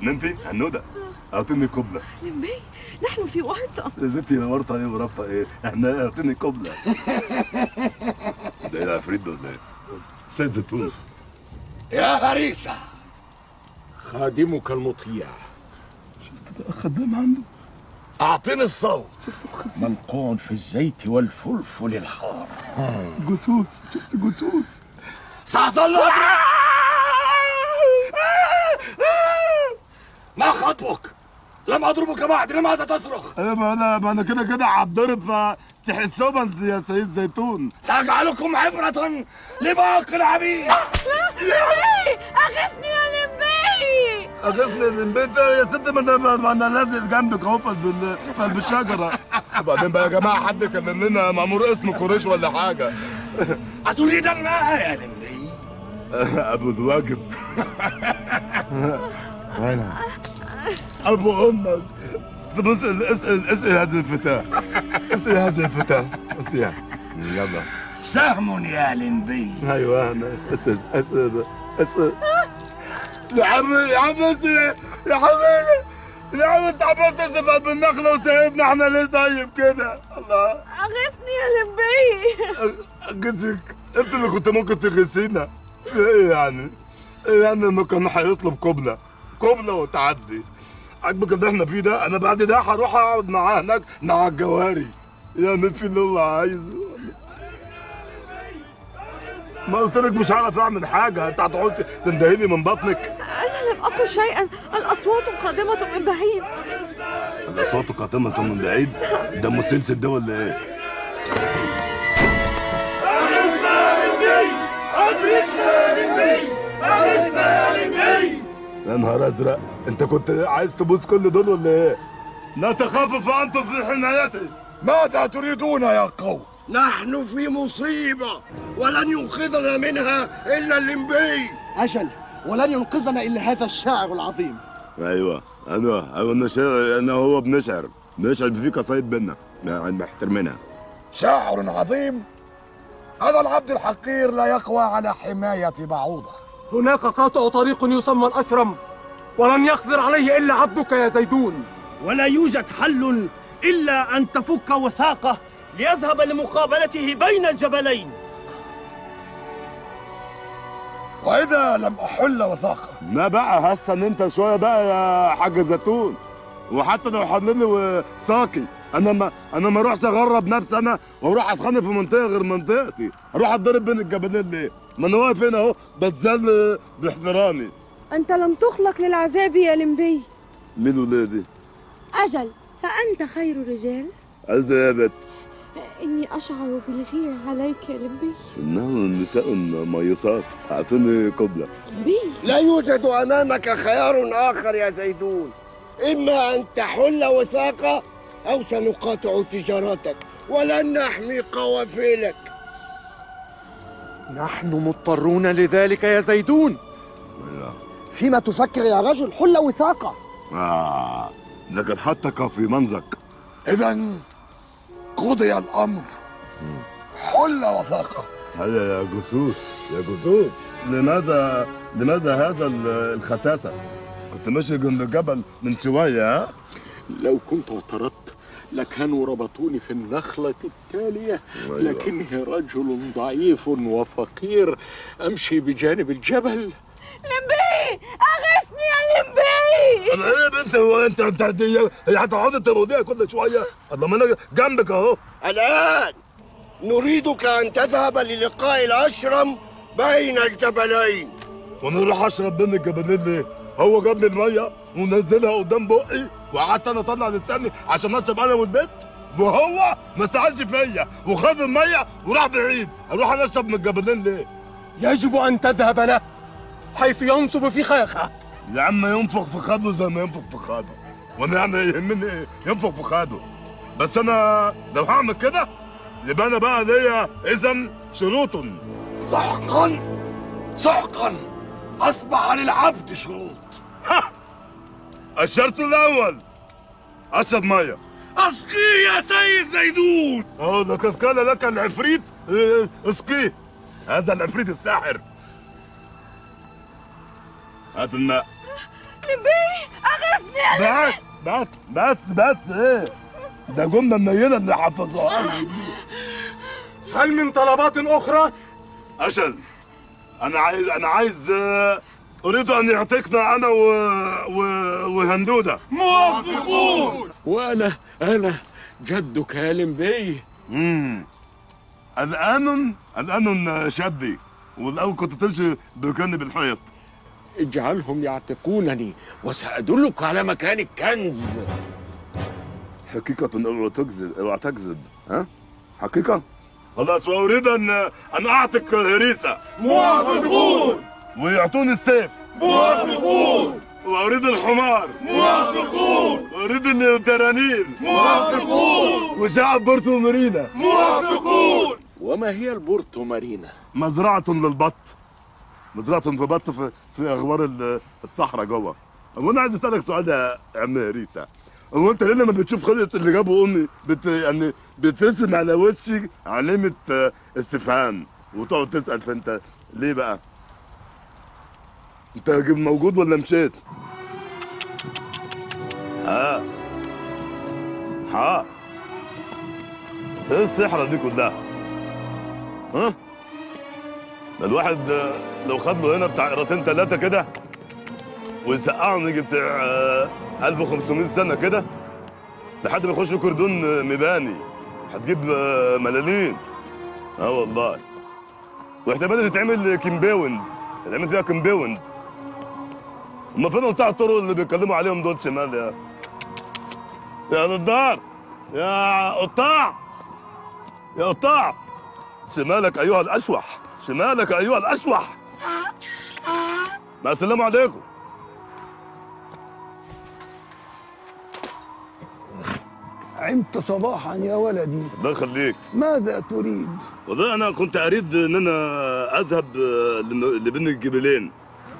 ننتي هنوده اعطيني قبله. لمبي نحن في ورطة. يا بنتي ورطة ايه وربطه ايه؟ احنا اعطيني قبله. ده ايه العفريت ده ولا ايه؟ سيد زيتون. يا هريسه، خادمك المطيع. شفت بقى خدام عنده. اعطيني الصوت. منقوع في الزيت والفلفل الحار. جاسوس، شفت جاسوس. سأظل. ما خطبك؟ لم اضربك بعد، لماذا تصرخ؟ ما انا كده كده هتضرب، فتحسبا يا سيد زيتون. سأجعلكم عبرة لباقي العبيد. لمبي اغثني يا لمبي، اغثني يا لمبي يا ست. ما انا لازق جنبك اهو في قلب الشجرة. وبعدين بقى يا جماعة حد كلم لنا مأمور اسم قريش ولا حاجة. أتريد الماء يا لمبي؟ ابو الواجب. انا ابو امك. طب اسال اسال اسال هذه الفتاة، اسال هذه الفتاة، اسال. يلا سهم يا لمبي. ايوه انا اسال اسال اسال. يا عم يا عم اسال يا حبيبي يا عم، انت عمال تسف بالنخله وسايبنا احنا ليه طيب كده؟ الله اغثني يا لمبي. اغثك؟ انت اللي كنت ممكن تغثينا. ايه يعني؟ ايه يعني لما كان هيطلب قبله قبله وتعدي؟ عاجبك اللي احنا فيه ده؟ انا بعد ده هروح اقعد معاه هناك مع الجواري، يعمل فيه اللي هو عايزه. ما قلت لك مش هعرف اعمل حاجة، انت هتقعد تندهيلي من بطنك. انا لم اقل شيئا، الاصوات قادمة من بعيد. الاصوات قادمة من بعيد؟ ده مسلسل ده ولا ايه؟ اغثنا لمبي، اغثنا لمبي، اغثنا لمبي. يا نهار ازرق، انت كنت عايز تبوس كل دول ولا ايه؟ لا تخافوا فانتم في حمايتي. ماذا تريدون يا قوم؟ نحن في مصيبة ولن ينقذنا منها إلا اللمبي. أجل، ولن ينقذنا إلا هذا الشاعر العظيم. أيوه أيوه أيوه، أنا شاعر، أنا هو بنشعر في قصايد بينا محترمينها. شاعر عظيم؟ هذا العبد الحقير لا يقوى على حماية بعوضة. هناك قاطع طريق يسمى الأشرم، ولن يقدر عليه إلا عبدك يا زيدون. ولا يوجد حل إلا أن تفك وثاقه ليذهب لمقابلته بين الجبلين. وإذا لم أحل وثاقه؟ ما بقى هسه إن أنت شوية بقى يا حاج زيتون، وحتى لو حلل لي وثاقي أنا ما أروحش أغرب نفسي أنا وأروح أتخانق في منطقة غير منطقتي، أروح أتضرب بين الجبلين ليه؟ ما أنا واقف هنا أهو بتذل باحترامي. أنت لم تخلق للعذاب يا لمبي. مين ولادي؟ أجل، فأنت خير الرجال. عايزة إيه يا بت؟ إني أشعر بالغيرة عليك يا لمبي. إنه النساء ميصات. أعطيني قبلة. لمبي، لا يوجد أمامك خيار آخر يا زيدون، إما أن تحل وثاقة أو سنقاطع تجارتك ولن نحمي قوافلك. نحن مضطرون لذلك يا زيدون. فيما تفكر يا رجل؟ حل وثاقة. لقد حطك في منزق. إذا قضي الأمر، حل وثاقة. هذا يا جاسوس يا جاسوس، لماذا هذا الخساسة؟ كنت ماشي جنب الجبل من شوية. ها؟ لو كنت اعترضت لكانوا ربطوني في النخلة التالية. أيوة. لكني رجل ضعيف وفقير أمشي بجانب الجبل. لمبي أغثني يا لمبي. أنا إيه يا بنت، هو أنت هي هتقعدي تروديها كل شوية؟ الله، ما أنا جنبك أهو. الآن نريدك أن تذهب للقاء الأشرم بين الجبلين. وأنا أروح أشرب بين الجبلين ليه؟ هو جاب لي المية ونزلها قدام بقي وقعدت انا اطلع لساني عشان اشرب انا والبيت، وهو ما سالش فيا وخد المية وراح بعيد. اروح انا اشرب من الجبلين ليه؟ يجب ان تذهب له حيث ينصب في خاخه. يا عم ينفخ في خده زي ما ينفخ في خده، وانا يعني يهمني ايه؟ ينفخ في خده. بس انا لو هعمل كده يبقى انا بقى ليا اذا شروط. سحقا سحقا، اصبح للعبد شروط. ها، الشرط الاول اشرب مية. اسقيه يا سيد زيدون. لقد قال لك العفريت اسقيه، هذا العفريت الساحر. هات الماء. لمبي اغثني يا بس بس بس بس. ايه ده جملة منيله اللي حفظوها. هل من طلبات اخرى؟ أشل انا عايز اريد ان يعتقنا انا وهندوده. موافقون. وانا جدك يا لمبي. الان شدي، والاول كنت تمشي بكنب الحيط. اجعلهم يعتقونني وسأدلك على مكان الكنز. حقيقة اوعى تكذب، اوعى تكذب. ها؟ حقيقة؟ خلاص. واريد ان اعتق هريسة. موافقون. ويعطوني السيف. موافقون. واريد الحمار. موافقون. واريد الترانيم. موافقون. وشعب بورتو مارينا. موافقون. وما هي البورتو مارينا؟ مزرعة للبط، مزرعة في بط في اغوار الصحراء جوه. وانا عايز اسالك سؤال يا عم هريسة، هو انت ليه لما بتشوف خلقة اللي جابه امي يعني بترسم على وشي علامة استفهام وتقعد تسأل؟ فانت ليه بقى؟ انت موجود ولا مشيت؟ ها ها ايه السحرة دي كلها؟ ها؟ ده الواحد لو خد له هنا بتاع قيراطين ثلاثة كده ويسقعهم يجي بتاع 1500 سنة كده لحد ما يخش كردون مباني هتجيب ملالين. اه والله. واحتمال تتعمل compound، تتعمل فيها compound. هما فين قطاع الطرق اللي بيتكلموا عليهم دول شمال يا نضار يا قطاع يا قطاع؟ شمالك ايها الاشوح، شمالك ايها الاشوح. مع السلامة عليكم. عمت صباحا يا ولدي. الله يخليك. ماذا تريد؟ والله انا كنت اريد ان انا اذهب لبين الجبلين.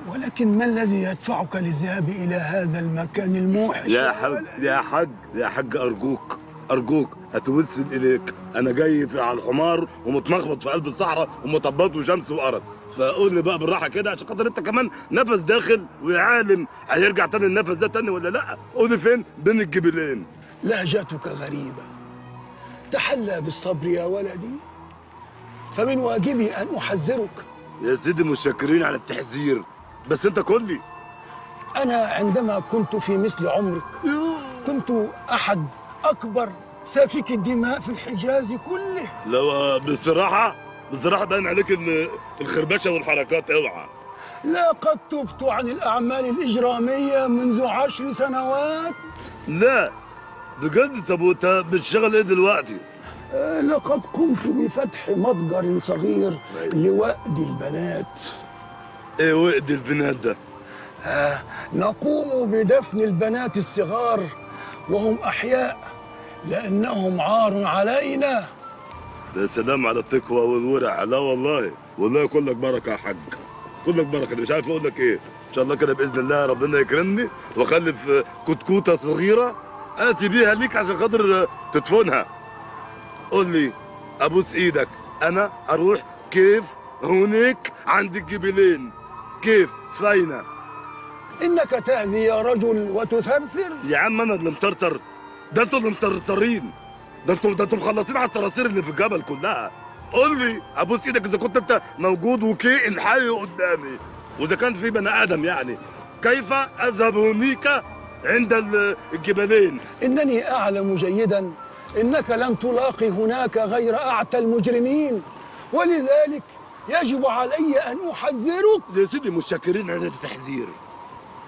ولكن ما الذي يدفعك للذهاب الى هذا المكان الموحش؟ يا حاج يا حاج يا حاج ارجوك ارجوك اتوسل اليك، انا جاي في على الحمار ومتمخبط في قلب الصحراء ومطبات وشمس وارض، فقول لي بقى بالراحة كده عشان خاطر انت كمان نفس داخل ويا عالم هيرجع تاني النفس ده تاني ولا لا؟ قول لي فين بين الجبلين؟ لهجتك غريبة، تحلى بالصبر يا ولدي، فمن واجبي أن أحذرك. يا سيدي متشكرين على التحذير، بس أنت كلي. أنا عندما كنت في مثل عمرك كنت أحد أكبر سافكي الدماء في الحجاز كله. لو بصراحة بصراحة باين عليك إن الخربشة والحركات اوعى. لا قد تبت عن الأعمال الإجرامية منذ 10 سنوات. لا بجد؟ طب وانت بتشتغل ايه دلوقتي؟ لقد قمت بفتح متجر صغير لوأد البنات. ايه وأد البنات ده؟ نقوم بدفن البنات الصغار وهم أحياء لأنهم عار علينا. يا سلام على التقوى والورع. لا والله والله كلك بركة يا حاج، كلك بركة. أنا مش عارف أقول لك إيه. إن شاء الله كده بإذن الله ربنا يكرمني وأخلف كتكوتة صغيرة آتي بيها ليك عشان خاطر تدفنها. قول لي أبوس إيدك، أنا أروح كيف هناك عند الجبلين؟ كيف فاينة؟ إنك تهذي يا رجل وتثرثر. يا عم أنا اللي مسرسر؟ ده أنتوا اللي مسرسرين، ده أنتوا مخلصين على الصراصير اللي في الجبل كلها. قول لي أبوس إيدك إذا كنت أنت موجود وكائن حي قدامي، وإذا كان في بني آدم يعني، كيف أذهب هنيك عند الجبلين؟ إنني أعلم جيدا إنك لن تلاقي هناك غير أعتى المجرمين، ولذلك يجب علي أن أحذرك. يا سيدي متشكرين على التحذير،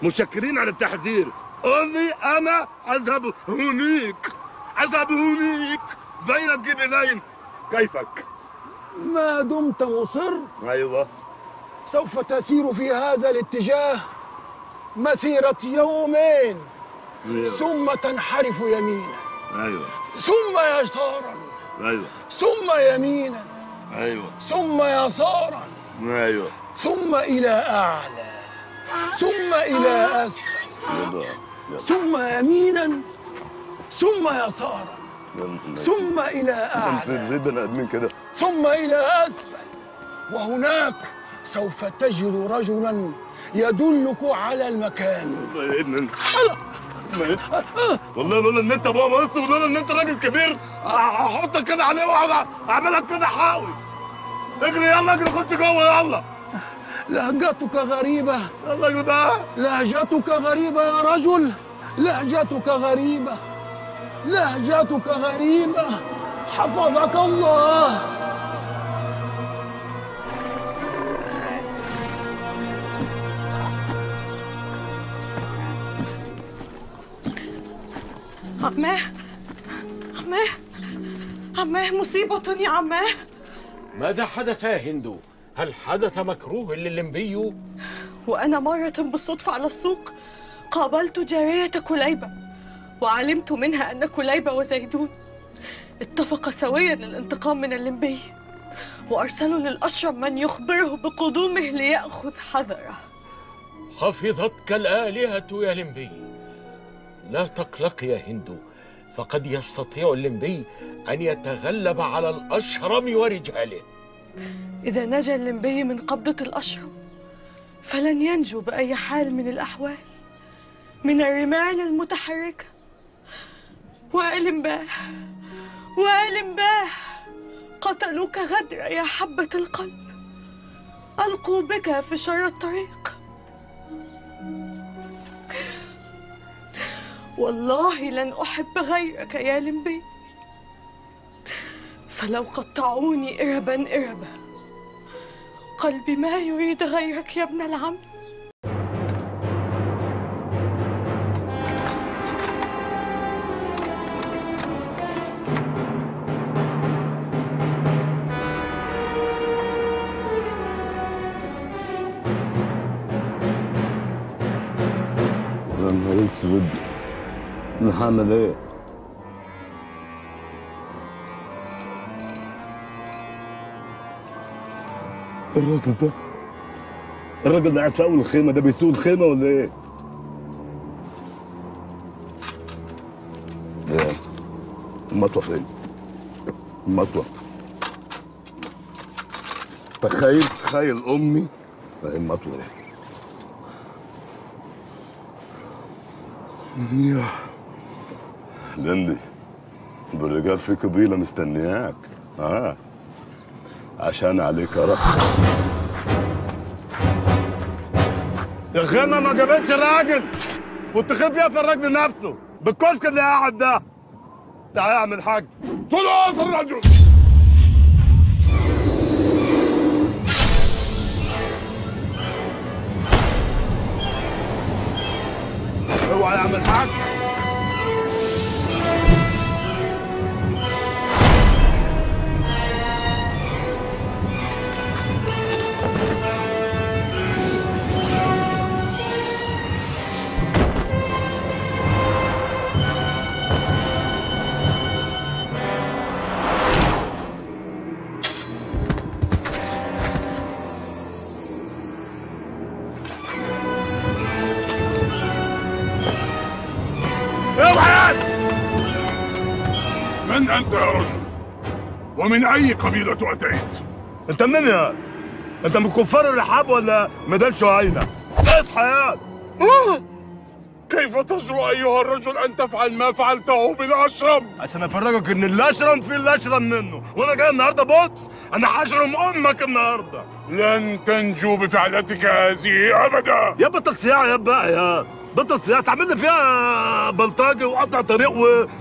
متشكرين على التحذير. قل لي أنا أذهب هناك، أذهب هناك بين الجبلين، كيفك؟ ما دمت مصر. أيوه. سوف تسير في هذا الاتجاه مسيرة يومين. أيوة. ثم تنحرف يمينا. أيوة. ثم يسارا. أيوة. ثم يمينا. أيوة. ثم يسارا. أيوة. ثم إلى أعلى، ثم إلى أسفل، ثم يمينا، ثم يسارا، ثم إلى أعلى، ثم إلى أسفل. وهناك سوف تجد رجلا يدلك على المكان. والله لولا ان انت بابا مصر ولولا ان انت راجل كبير هحطك كده عليه واقعد اعملك كده حاوي. اجري يلا، اجري خش جوه يلا. لهجتك غريبة. يلا يا جدعان. لهجتك غريبة يا رجل، لهجتك غريبة، لهجتك غريبة، حفظك الله. عماه عماه عماه، مصيبة يا عماه. ماذا حدث يا هندو؟ هل حدث مكروه للمبي؟ وأنا مرة بالصدفة على السوق قابلت جارية كليبة، وعلمت منها أن كليبة وزيدون اتفقا سويا للانتقام من اللمبي، وأرسلوا للأشرم من يخبره بقدومه ليأخذ حذره. حفظتك الآلهة يا لمبي. لا تقلق يا هندو، فقد يستطيع اللمبي أن يتغلب على الأشرم ورجاله. إذا نجا اللمبي من قبضة الأشرم فلن ينجو بأي حال من الأحوال من الرمال المتحركة. وألمباه وألمباه، قتلوك غدرا يا حبة القلب، ألقوا بك في شر الطريق. والله لن أحب غيرك يا لمبي، فلو قطعوني إربا إربا قلبي ما يريد غيرك يا ابن العم. يا نهار اسود، انا هعمل ايه؟ الراجل ده، الراجل ده قاعد في اول الخيمة، ده بيسوق الخيمة ولا ايه؟ ايه المطوه فين؟ المطوه. تخيل تخيل امي المطوه ايه؟ يا لمبي، بالرجال في قبيلة مستنياك، عشان عليك يا رب. الخيمة ما جابتش راجل، والتخيف فيها في الراجل نفسه بالكشك اللي قاعد ده. تعالى يا عم الحاج. طلع في الرجل. اوعى يا عم الحاج. من أنت يا رجل؟ ومن أي قبيلة أتيت؟ أنت منين يا؟ أنت من كفار الرحاب ولا مدال شعينة؟ اصحى يا! كيف تجرؤ أيها الرجل أن تفعل ما فعلته بالأشرم؟ عشان أفرجك إن الأشرم فيه الأشرم منه، وأنا جاي النهارده بص، أنا هشرم أمك النهارده. لن تنجو بفعلتك هذه أبدا. يا بطل صياعة يا بقى يا بطل صياعة، تعمل لي فيها بلطجي وقطع طريق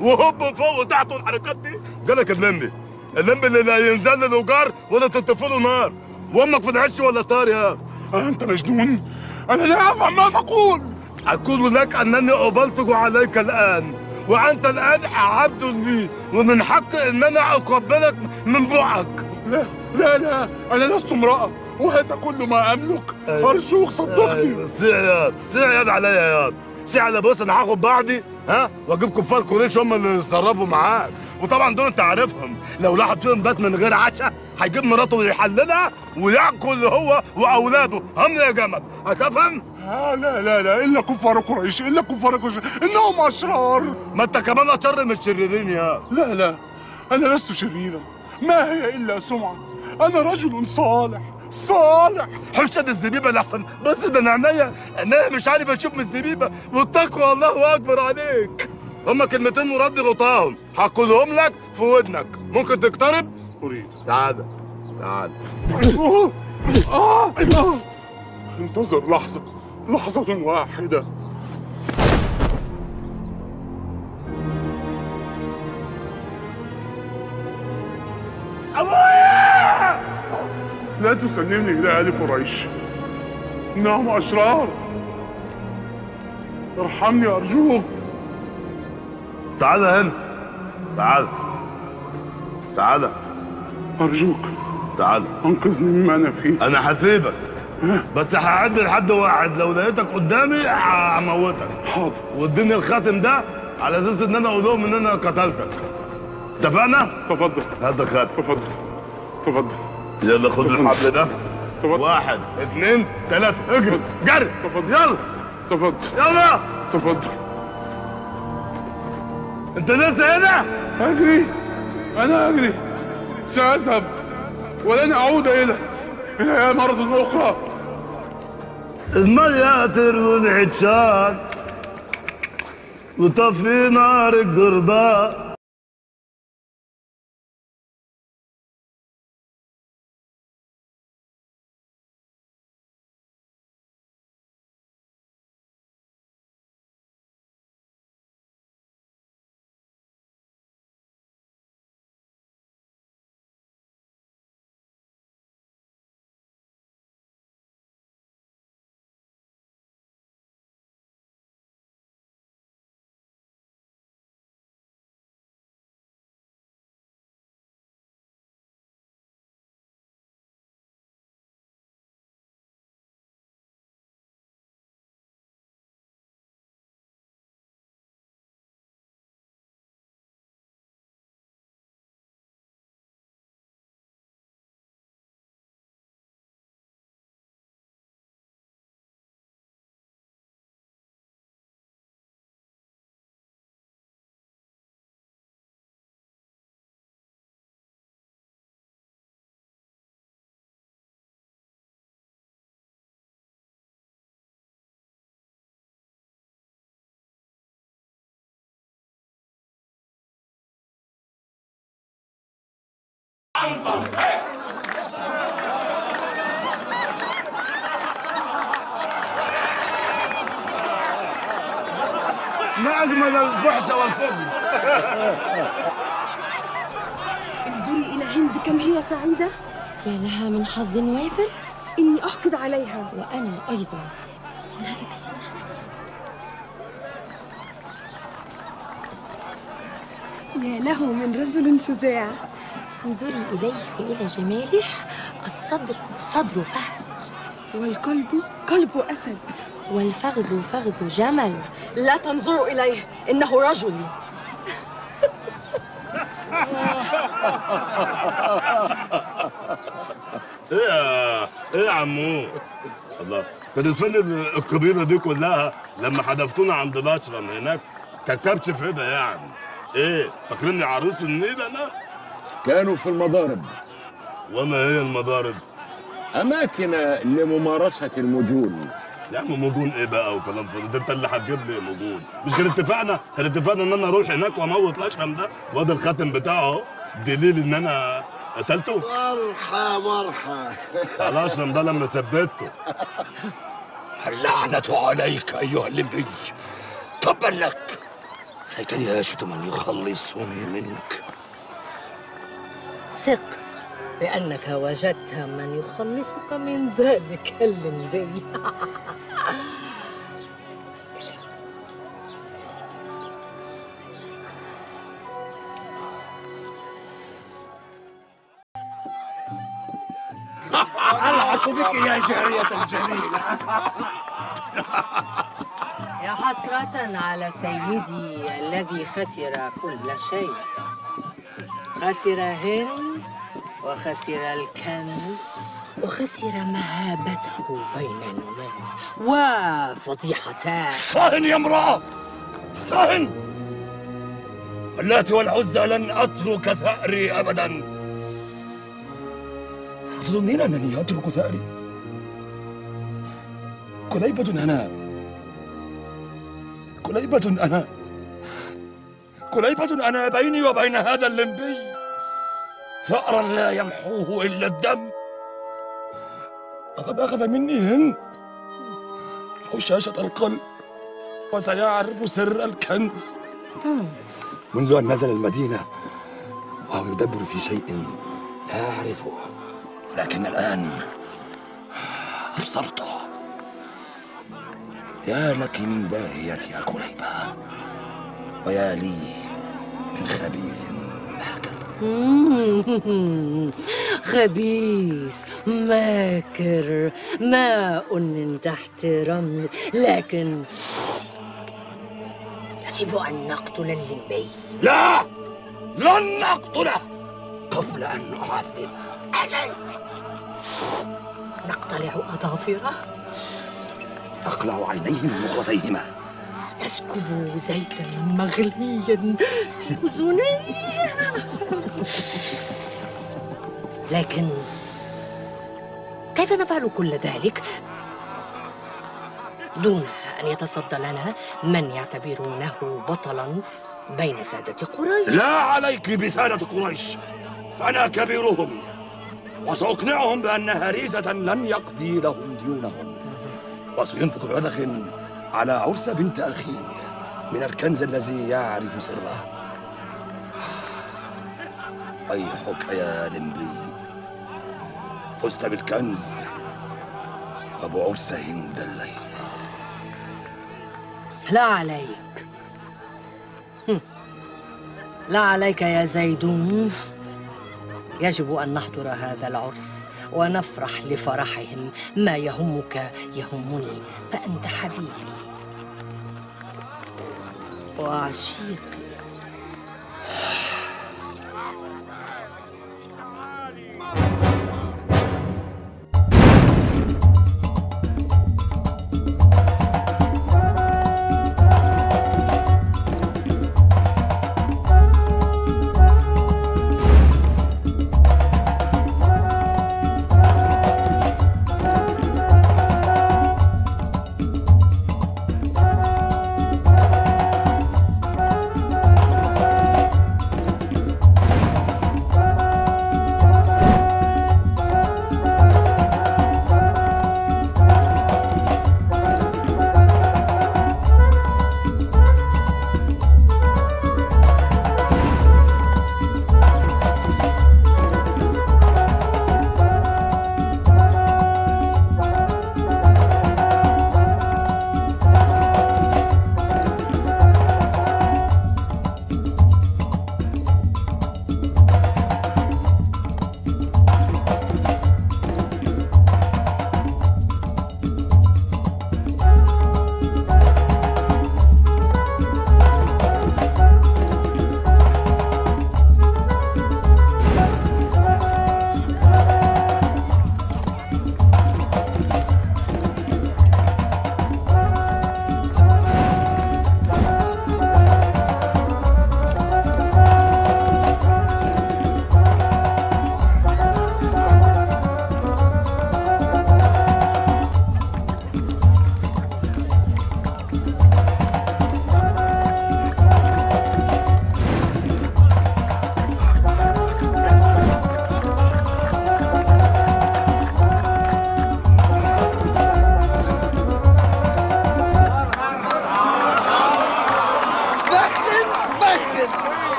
وهوب فوق وتحت والحركات دي. جالك اللمبي، اللمبي اللي لا ينزل له جار ولا تطفي له نار، وأمك في العش ولا طار يا. أنت مجنون؟ أنا لا أفهم ما تقول. أقول لك أنني أبلطج عليك الآن، وأنت الآن عبد لي، ومن حقي أن أنا أقبلك من بوعك. لا لا لا، أنا لست امرأة، وهذا كل ما أملك. أرجوك صدقني. سيع يا سيع يا عليا يا سيع على. بص أنا هاخد بعضي ها وأجيب كفار قريش هم اللي يتصرفوا معاك، وطبعا دول أنت عارفهم، لو لاحظ فيهم بات من غير عشاء هيجيب مراته ويحللها وياكل هو وأولاده. هم يا جمل، هتفهم؟ لا لا لا، إلا كفار قريش، إلا كفار قريش، إنهم أشرار. ما أنت كمان أشر من الشريرين يا. لا لا، أنا لست شريرا، ما هي إلا سمعة. أنا رجل صالح صالح. حشد الزبيبه لحسن، بس ده انا عينيا مش عارف اشوف من الزبيبه، والتقوى الله اكبر عليك. هما كلمتين ورد غطاهم، هقولهم لك في ودنك، ممكن تقترب؟ اريد. تعالى تعالى. انتظر لحظة، لحظة واحدة. أبويا! لا تسلمني إلى آل قريش، إنهم أشرار. ارحمني أرجوك. تعال هنا، تعال تعال أرجوك، تعال أنقذني مما أنا فيه. أنا هسيبك بس هعد لحد واحد، لو لقيتك قدامي هموتك. حاضر. واديني الخاتم ده على أساس إن أنا أقول لهم إن أنا قتلتك. اتفقنا؟ تفضل. هات الخاتم. تفضل تفضل. يلا خد الحبل ده. تفضل. 1 2 3 اجري جري. تفضل. يلا تفضل. يلا تفضل. انت لسه هنا؟ اجري، انا اجري، ساذهب ولن اعود الى مرة اخرى. المية تروي العطشان وطفي نار الجربان. ما أجمل الفحش والفجر. انظري إلى هند كم هي سعيدة. يا لها من حظ وافر. إني أحقد عليها. وأنا أيضا. إنها أتت. يا له من رجل شجاع. انظري إليه وإلى جماله. الصدر صدر فهد، والقلب قلب أسد، والفخذ فخذ جمل. لا تنظروا إليه، إنه رجل. إيه يا عمو؟ الله، كانت فين القبيلة دي كلها لما حدفتونا عند الأشرم هناك؟ كركبش فدا يعني. إيه؟ فاكريني عروس النيل أنا؟ كانوا في المضارب. وما هي المضارب؟ أماكن لممارسة المجون. يا عم مجون إيه بقى وكلام فاضي، ده أنت اللي هتجيب لي مجون. مش كان اتفقنا؟ كان اتفقنا إن أنا أروح هناك وأموت الأشرم ده، وأدي الخاتم بتاعه أهو، دليل إن أنا قتلته. مرحى مرحى. الأشرم ده لما ثبته. اللعنة عليك أيها اللمبي، تبا لك، ليتني أجد من يخلصني منك. ثق بأنك وجدت من يخلصك من ذلك اللمبي. ألحق بك يا جارية الجميلة. يا حسرة على سيدي الذي خسر كل شيء. خسر هند، وخسر الكنز، وخسر مهابته بين الناس، وفضيحتاه. صهن يا امرأة، صهن. اللات والعزى لن أترك ثأري أبدا. أتظنين أنني أترك ثأري؟ كليبة أنا، كليبة أنا، كليبة أنا بيني وبين هذا اللمبي ثأرا لا يمحوه إلا الدم. لقد أخذ مني هند حشاشة القلب، وسيعرف سر الكنز. منذ أن نزل المدينة وهو يدبر في شيء لا أعرفه، ولكن الآن أبصرته. يا لك من داهية يا كليبة، ويا لي من خبيث ماكر. خبيث ماكر، ماء من تحت رمل. لكن يجب أن نقتل اللمبي. لا، لن أقتله قبل أن أعذبه. أجل، نقتلع أظافره، أقلع عينيه من مقلتيهما، نسكب زيتا مغليا في أذنيه. لكن كيف نفعل كل ذلك دون أن يتصدى لنا من يعتبرونه بطلا بين سادة قريش؟ لا عليك بسادة قريش، فأنا كبيرهم، وسأقنعهم بأن هريزة لن يقضي لهم ديونهم، وسينفق بعذخ على عرس بنت أخيه من الكنز الذي يعرف سره. ويحك يا لمبي، فزت بالكنز وبعرس هند الليلة. لا عليك، لا عليك يا زيدون. يجب أن نحضر هذا العرس ونفرح لفرحهم. ما يهمك يهمني، فأنت حبيبي وعشيقي.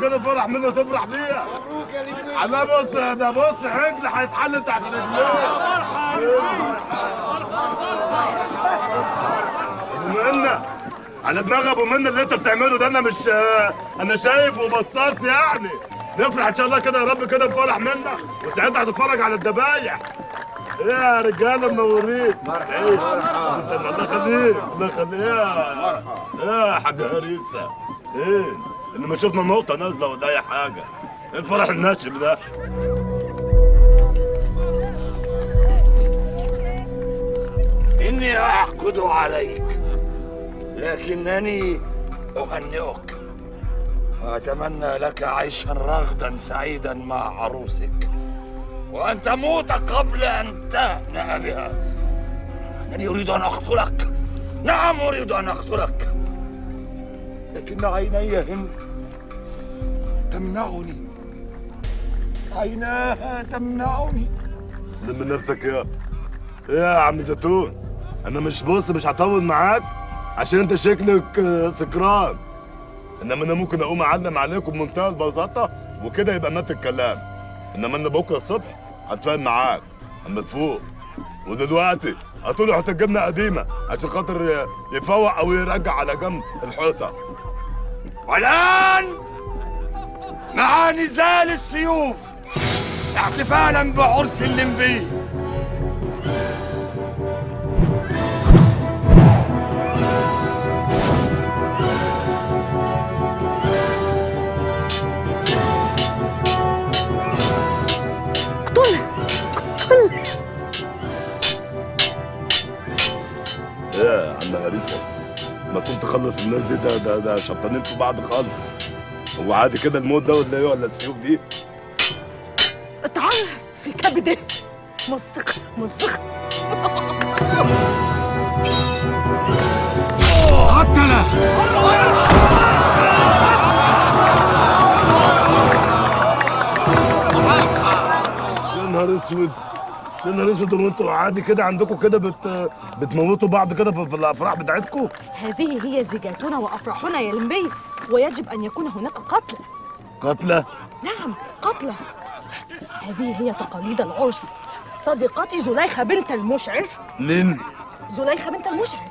كده فرح منه تفرح بيها. مبروك يا لمبي. انا بص، ده بص عجل هيتحل تحت رجليه. ابو منى، على دماغ ابو منى اللي انت بتعمله ده، انا مش، انا شايف وبصاص يعني. نفرح ان شاء الله كده يا رب كده بفرح منا، وساعتها هتتفرج على الذبايح. ايه يا رجاله منورين. مرحبا. الله يخليك، الله يخليك. ايه يا حاج هريسه، ايه اللي ما شفنا نقطة نازلة ولا أي حاجة؟ إيه الفرح الناشف ده؟ إني أعقد عليك لكنني أهنئك وأتمنى لك عيشا رغدا سعيدا مع عروسك، وأن تموت قبل أن تهنأ بها. أنني أريد أن أقتلك، نعم أريد أن أقتلك، لكن عيني هند تمنعني، عيناها تمنعني. لم نفسك يا عم زيتون. أنا مش بص مش هطول معاك عشان أنت شكلك سكران، إنما أنا ممكن أقوم أعلم عليكم بمنتهى البساطة وكده يبقى مات الكلام. إنما أنا بكرة الصبح هتفاهم معاك أما تفوق. ودلوقتي هتقول حتة جبنة قديمة عشان خاطر يفوق أو يرجع على جنب الحيطة. والآن مع نزال السيوف احتفالا بعرس الليمبي. اقتله اقتله. يا عم هريسه ما تقوم تخلص الناس دي، ده شبطانين في بعض خالص. هو عادي كده الموت ده ولا ايه ولا السيوف دي؟ اتعرف في كبده، مزق مزق. قتله. يا نهار اسود يا نهار اسود، وانتوا عادي كده عندكم كده بتموتوا بعض كده في الافراح بتاعتكم؟ هذه هي زيجاتنا وافراحنا يا لمبي، ويجب ان يكون هناك قتلى. قتلى؟ نعم قتلى. هذه هي تقاليد العرس. صديقتي زليخة بنت المشعر. مين؟ زليخة بنت المشعر.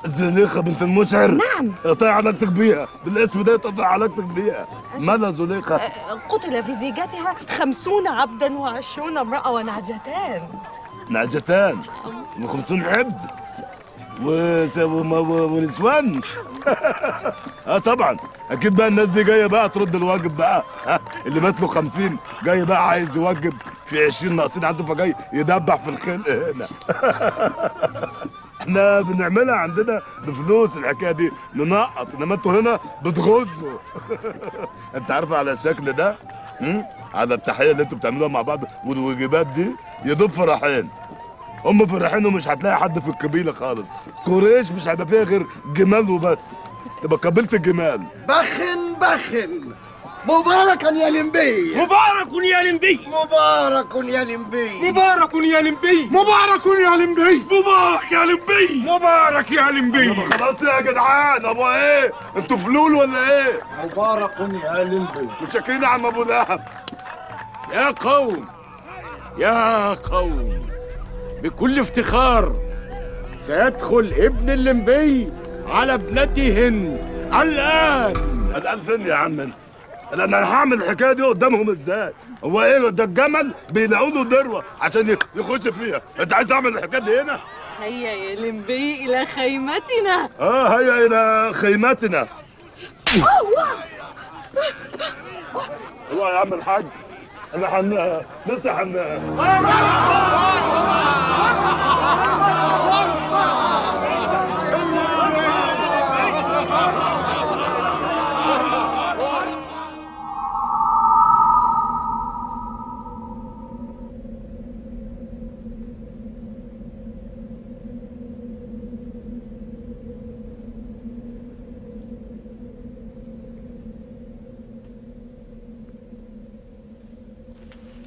زليخة بنت المشعر؟ نعم. اقطعي علاقتك بيها، بالاسم ده اقطعي علاقتك بيها. مالها زليخة؟ قتل في زيجتها 50 عبدا و20 امرأة ونعجتان. نعجتان؟ و50 عبد؟ ونسوان؟ اه طبعا، اكيد بقى الناس دي جاية بقى ترد الواجب بقى، ها اللي مات له 50 جاي بقى عايز يوجب في 20 ناقصين عنده، فجاي يدبح في الخلق هنا. احنا بنعملها عندنا بفلوس الحكاية دي، ننقط، انما انتوا هنا بتغزوا. انت عارفه على الشكل ده، على التحية اللي انتوا بتعملوها مع بعض والوجبات دي، يا دوب فرحين. هم فرحين ومش هتلاقي حد في القبيلة خالص. قريش مش هيبقى فيها غير جمال وبس، تبقى قبيلة الجمال. بخن بخن. مباركا يا لمبي. مبارك يا لمبي. مبارك يا لمبي. مبارك يا لمبي. مبارك يا لمبي. مبارك يا لمبي. مبارك يا لمبي. خلاص يا جدعان، ابو ايه؟ انتوا فلول ولا ايه؟ مبارك يا لمبي. متشكرين يا عم ابو لهب. يا قوم يا قوم، بكل افتخار سيدخل ابن اللمبي على ابنته هند الآن. الآن فين يا عم انت؟ انا هعمل الحكاية دي قدامهم ازاي؟ هو ايه ده؟ الجمل بيلاقوا له ذروة عشان يخش فيها، انت عايز تعمل الحكاية دي هنا؟ هيا يا لمبي الى خيمتنا. هيا الى خيمتنا. الله يا عم الحاج، انا لسه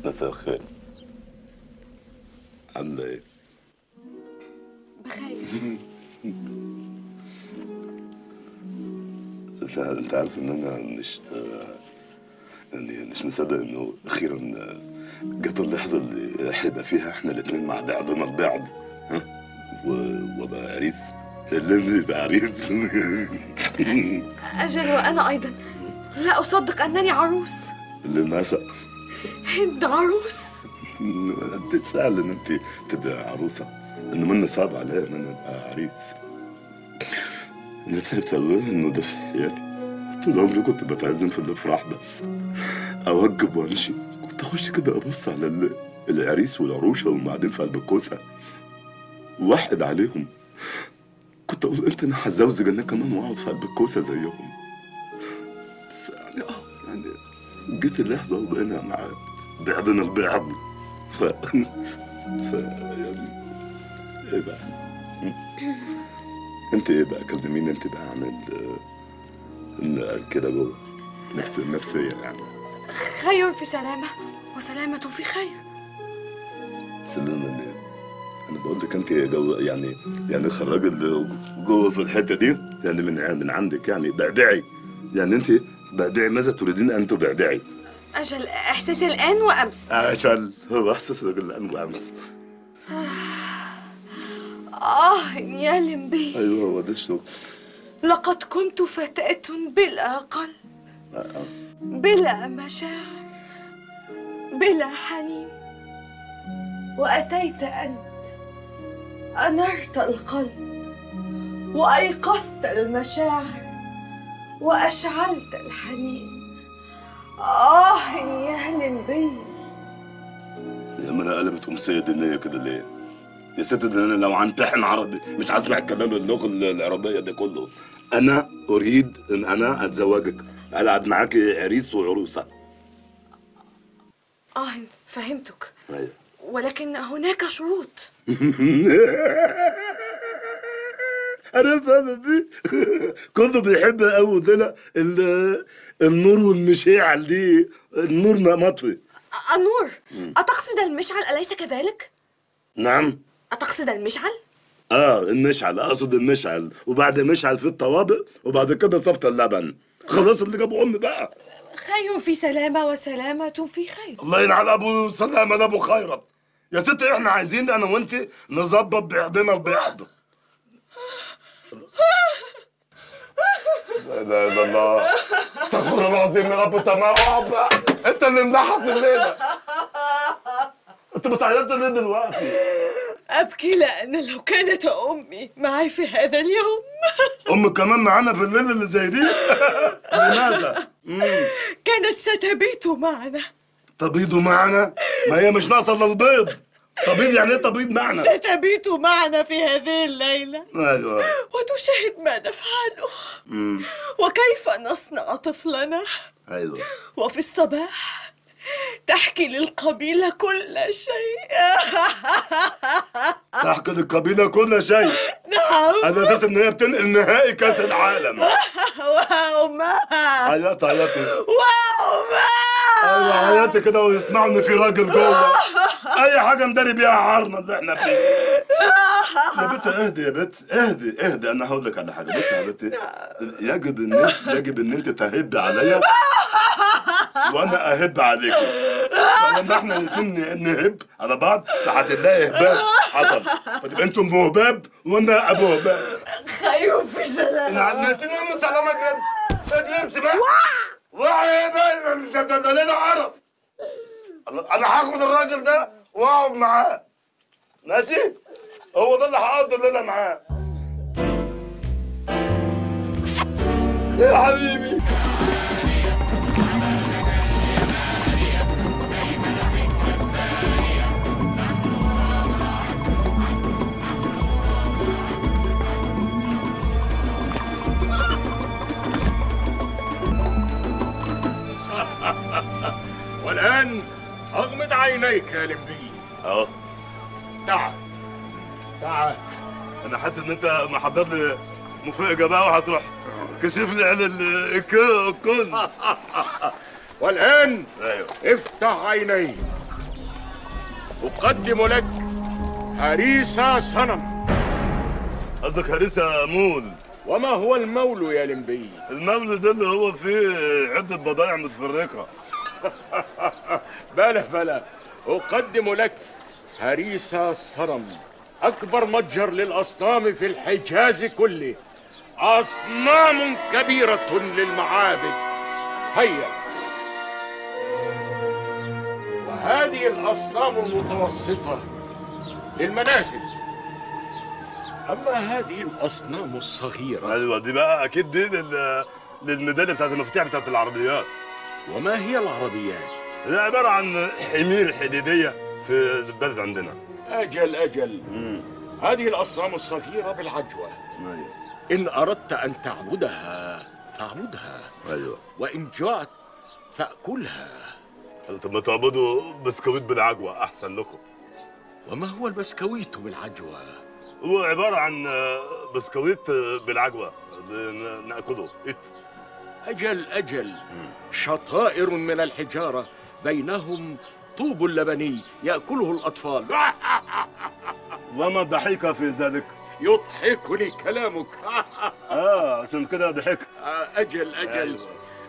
مساء الخير. عاملة ايه؟ بخير. انت عارف ان انا مش يعني مش مصدق انه اخيرا جت اللحظة اللي هيبقى فيها احنا الاتنين مع بعضنا البعض، ها؟ وابقى عريس، اللي يبقى عريس. اجل وانا ايضا لا اصدق انني عروس. اللي مسق هند عروس. انت سهل ان انت تبقى عروسه، انما انا صعب عليا ان انا ابقى عريس. انا تعبت قوي انه ده في حياتي، طول عمري كنت بتعزم في الافراح بس اوجب وامشي، كنت اخش كده ابص على العريس والعروشه وهم قاعدين في قلب الكوسه واحد عليهم، كنت كنت اقول امتى انا هتزوج انا كمان واقعد في قلب الكوسه زيهم. بس يعني يعني جيت اللحظة وبقينا مع بعضنا البعض. ف يعني ايه بقى؟ انت ايه بقى؟ كلميني انت بقى عن ال كده جوه النفسية يعني. خير في سلامة وسلامة في خير. سلامة ليه؟ أنا بقول لك أنت جو يعني خراج جوه في الحتة دي يعني من عندك يعني بعبعي، يعني أنت بعبعي، ماذا تريدين أن تبعبعي؟ أجل إحساسي الآن وأمس. أجل هو إحساسك الآن وأمس. يا لمبي. أيوه هو ده الشغل. لقد كنت فتاة بلا قلب، بلا مشاعر، بلا حنين، وأتيت أنت أنرت القلب وأيقظت المشاعر وأشعلت الحنين. يا لمبي. يا ما أنا قلبت أمسية دينية كده ليه؟ يا ست ده أنا لو همتحن عربي مش هسمع الكلام اللغة العربية ده كله. أنا أريد إن أنا أتزوجك، ألعب معاكي عريس وعروسة. فهمتك. أيوه. ولكن هناك شروط. أنا فاهم دي. كله بيحب قوي ده النور والمشاعل دي، النور مطفي. النور؟ أتقصد المشعل أليس كذلك؟ نعم. أتقصد المشعل؟ المشعل، أقصد المشعل، وبعد مشعل في الطوابق، وبعد كده صفت اللبن. خلاص اللي جابوا أمي بقى. خير في سلامة وسلامة في خير. الله ينعل أبو سلامة لأبو خيرت. يا ستي إحنا عايزين أنا وأنت نظبط بعضنا البعض. لا إله إلا الله. استغفر الله العظيم يا رب. تمام بقى، أنت اللي ملحس الليلة. أنت بتعيطي ليه دلوقتي؟ أبكي لأن لو كانت أمي معي في هذا اليوم. أمك كمان معانا في الليلة اللي زي دي؟ لماذا؟ كانت ستبيت معنا. تبيض معنا؟ ما هي مش ناقصة إلا البيض. تبيض يعني إيه تبيض معنا؟ ستبيت معنا في هذه الليلة. أيوه. وتشاهد ما نفعله. وكيف نصنع طفلنا. أيوه. وفي الصباح تحكي للقبيلة كل شيء. تحكي للقبيلة كل شيء. نعم. على أساس إن هي بتنقل نهائي كأس العالم. وأمها. عيطي عيطي. وأمها. أيوه عيطي كده ويسمعوا إن في راجل جوه. أي حاجة نداري بيها عارنا اللي إحنا فيه. يا بنت اهدي يا بنت، اهدي اهدي، أنا هقول لك على حاجة. بصي يا بنتي، يجب إن أنت تهبي عليا وانا اهب عليكم. لما احنا الاثنين نهب على بعض هتلاقي هباب حصل، فتبقى انتم ابو هباب وانا ابو هباب. خير في سلامة. نعم سلامة جريت. امشي بقى. وعي بقى، ده لنا عرف. انا هاخد الراجل ده واقعد معاه. ماشي؟ هو ده اللي هقضي الليلة معاه. يا حبيبي. والآن أغمض عينيك يا لمبي. أهو. تعال تعال. أنا حاسس إن أنت محضر لي مفاجأة بقى وهتروح كشف لي على الكنز. والآن أيوه. افتح عينيك. أقدم لك هريسة صنم. قصدك هريسة مول. وما هو المول يا لمبي؟ المول ده اللي هو فيه عدة بضايع متفرقة. بلى بلى، أقدم لك هريسة صنم، أكبر متجر للأصنام في الحجاز كله، أصنام كبيرة للمعابد. هيا، وهذه الأصنام المتوسطة للمنازل، أما هذه الأصنام الصغيرة. أيوة دي بقى أكيد دي للميدالية بتاعت المفاتيح بتاعت العربيات. وما هي العربيات؟ هي عبارة عن حمير حديدية في البلد عندنا. أجل أجل. هذه الأصنام الصغيرة بالعجوة. أيوة. إن أردت أن تعبدها فاعبدها. أيوة. وإن جعت فأكلها. طب ما تعبدوا بسكويت بالعجوة أحسن لكم. وما هو البسكويت بالعجوة؟ هو عبارة عن بسكويت بالعجوة نأكله. أجل أجل، شطائر من الحجارة بينهم طوب لبني يأكله الأطفال. وما الضحك في ذلك؟ يضحكني كلامك. عشان كده ضحكت. أجل أجل.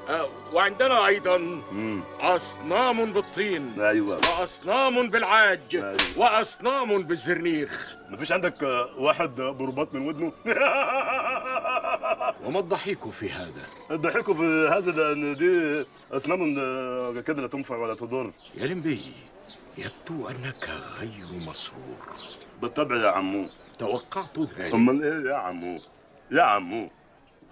أيوة. وعندنا أيضا أصنام بالطين. أيوة. وأصنام بالعاج. أيوة. وأصنام بالزرنيخ. مفيش عندك واحد برباط من ودنه؟ وما الضحك في هذا؟ الضحك في هذا لأن دي أصنام كده لا تنفع ولا تضر. يا لمبي، يبدو أنك غير مسرور. بالطبع يا عمو. توقعت ذلك. أمال إيه يا عمو؟ يا عمو،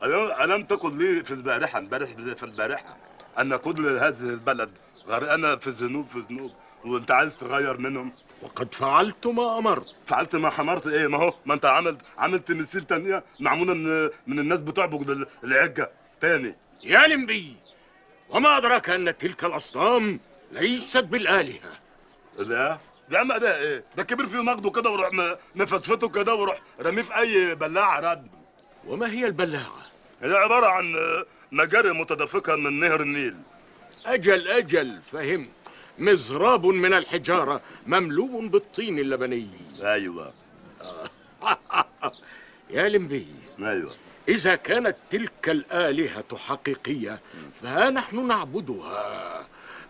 ألم تقل لي في البارحة، امبارح في البارحة، أن كل هذه البلد غرقانة في الذنوب في ذنوب، وأنت عايز تغير منهم؟ وقد فعلت ما أمرت. فعلت ما حمرت إيه؟ ما هو ما أنت عملت تماثيل تانية معمولة من الناس بتعبد العجة تاني. يا لمبي، وما أدراك أن تلك الأصنام ليست بالآلهة؟ لا يا عم، ده إيه؟ ده كبر فيه نقده كده وروح مفتفته كده وروح رمية في أي بلاعة رد. وما هي البلاعة؟ هي عبارة عن مجاري متدفقة من نهر النيل. أجل أجل، فهمت. مزراب من الحجارة مملوء بالطين اللبني. أيوة. يا لمبي. أيوة. إذا كانت تلك الآلهة حقيقية فها نحن نعبدها،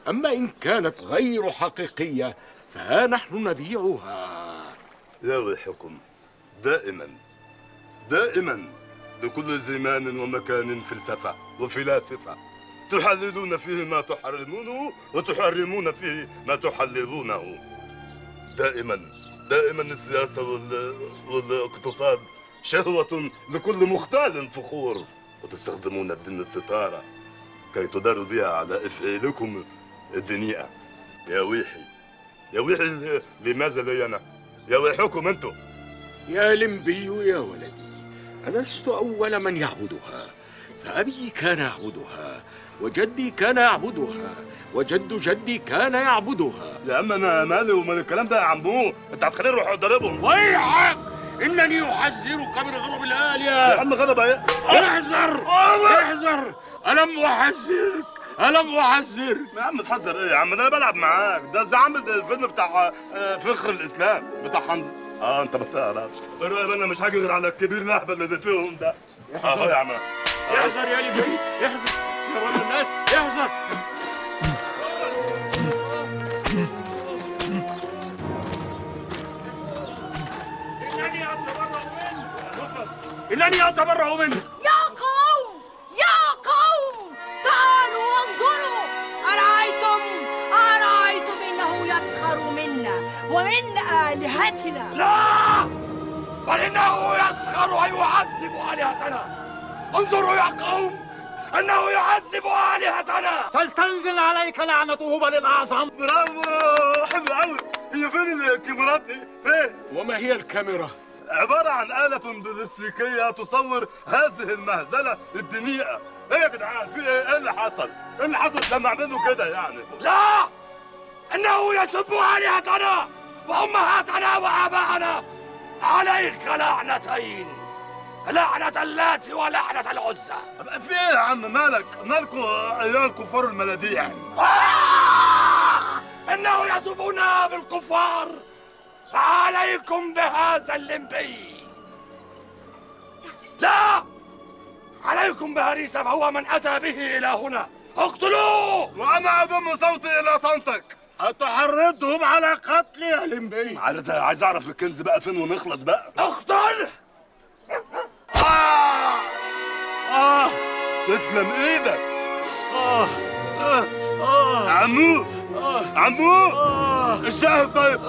أما إن كانت غير حقيقية فها نحن نبيعها. يا ويحكم، دائما دائما لكل زمان ومكان فلسفة وفلاسفة تحللون فيه ما تحرمونه وتحرمون فيه ما تحللونه. دائما دائما السياسة والاقتصاد شهوة لكل مختال فخور، وتستخدمون الدين الستارة كي تداروا بها على إفعالكم الدنيئة. يا ويحي يا ويحي، لماذا لي أنا؟ يا ويحكم أنتم. يا لمبي يا ولدي، أنا لست أول من يعبدها، فأبي كان يعبدها، وجدي كان يعبدها، وجد جدي كان يعبدها. يا عم أنا مالي ومال الكلام ده يا عمو، أنت هتخليني أروح أضربهم. ويحك، إنني أحذرك من غضب الآلهة. يا عم غضب إيه؟ احذر احذر، ألم أحذرك؟ ألم أحذرك؟ يا عم تحذر إيه يا عم؟ ده أنا بلعب معاك، ده عامل زي الفيلم بتاع فخر الإسلام بتاع حنز. انت ما تعرفش. انا مش هاجي غير على الكبير الاهبل اللي فيهم ده. اهو يا عم. احذر يا لمبي، احذر يا رب الناس، احذر. إنني أتبرأ منه. يا قوم يا قوم، تعالوا وانظروا. أرأيتم أرأيتم إنه يسخر منا ومن آلهتنا. لا، بل إنه يسخر ويعذب آلهتنا. انظروا يا قوم، إنه يعذب آلهتنا. فلتنزل عليك لعنة هبل الأعظم. برافو، حلو قوي. هي فين الكاميرات دي؟ فين؟ وما هي الكاميرا؟ عبارة عن آلة بلاستيكية تصور هذه المهزلة الدنيئة. ايه يا جدعان؟ في ايه؟ ايه اللي حصل؟ ايه اللي حصل لما عملوا كده يعني؟ لا، إنه يسب آلهتنا وأمهاتنا وآباءنا. عليك لعنتين، لعنة اللات ولعنة العزى. في ايه يا عم؟ مالك؟ مالكوا ايها الكفار الملاديع؟ إنه يصفنا بالكفار. عليكم بهذا اللمبي. لا، عليكم بهريسة، فهو من أتى به إلى هنا. اقتلوه! وأنا أضم صوتي إلى صوتك. أتحرضهم على قتلي يا لمبي؟ عايز أعرف الكنز بقى فين ونخلص بقى. اقتل! تسلم إيدك. عمو عمو، الشاهد طيب،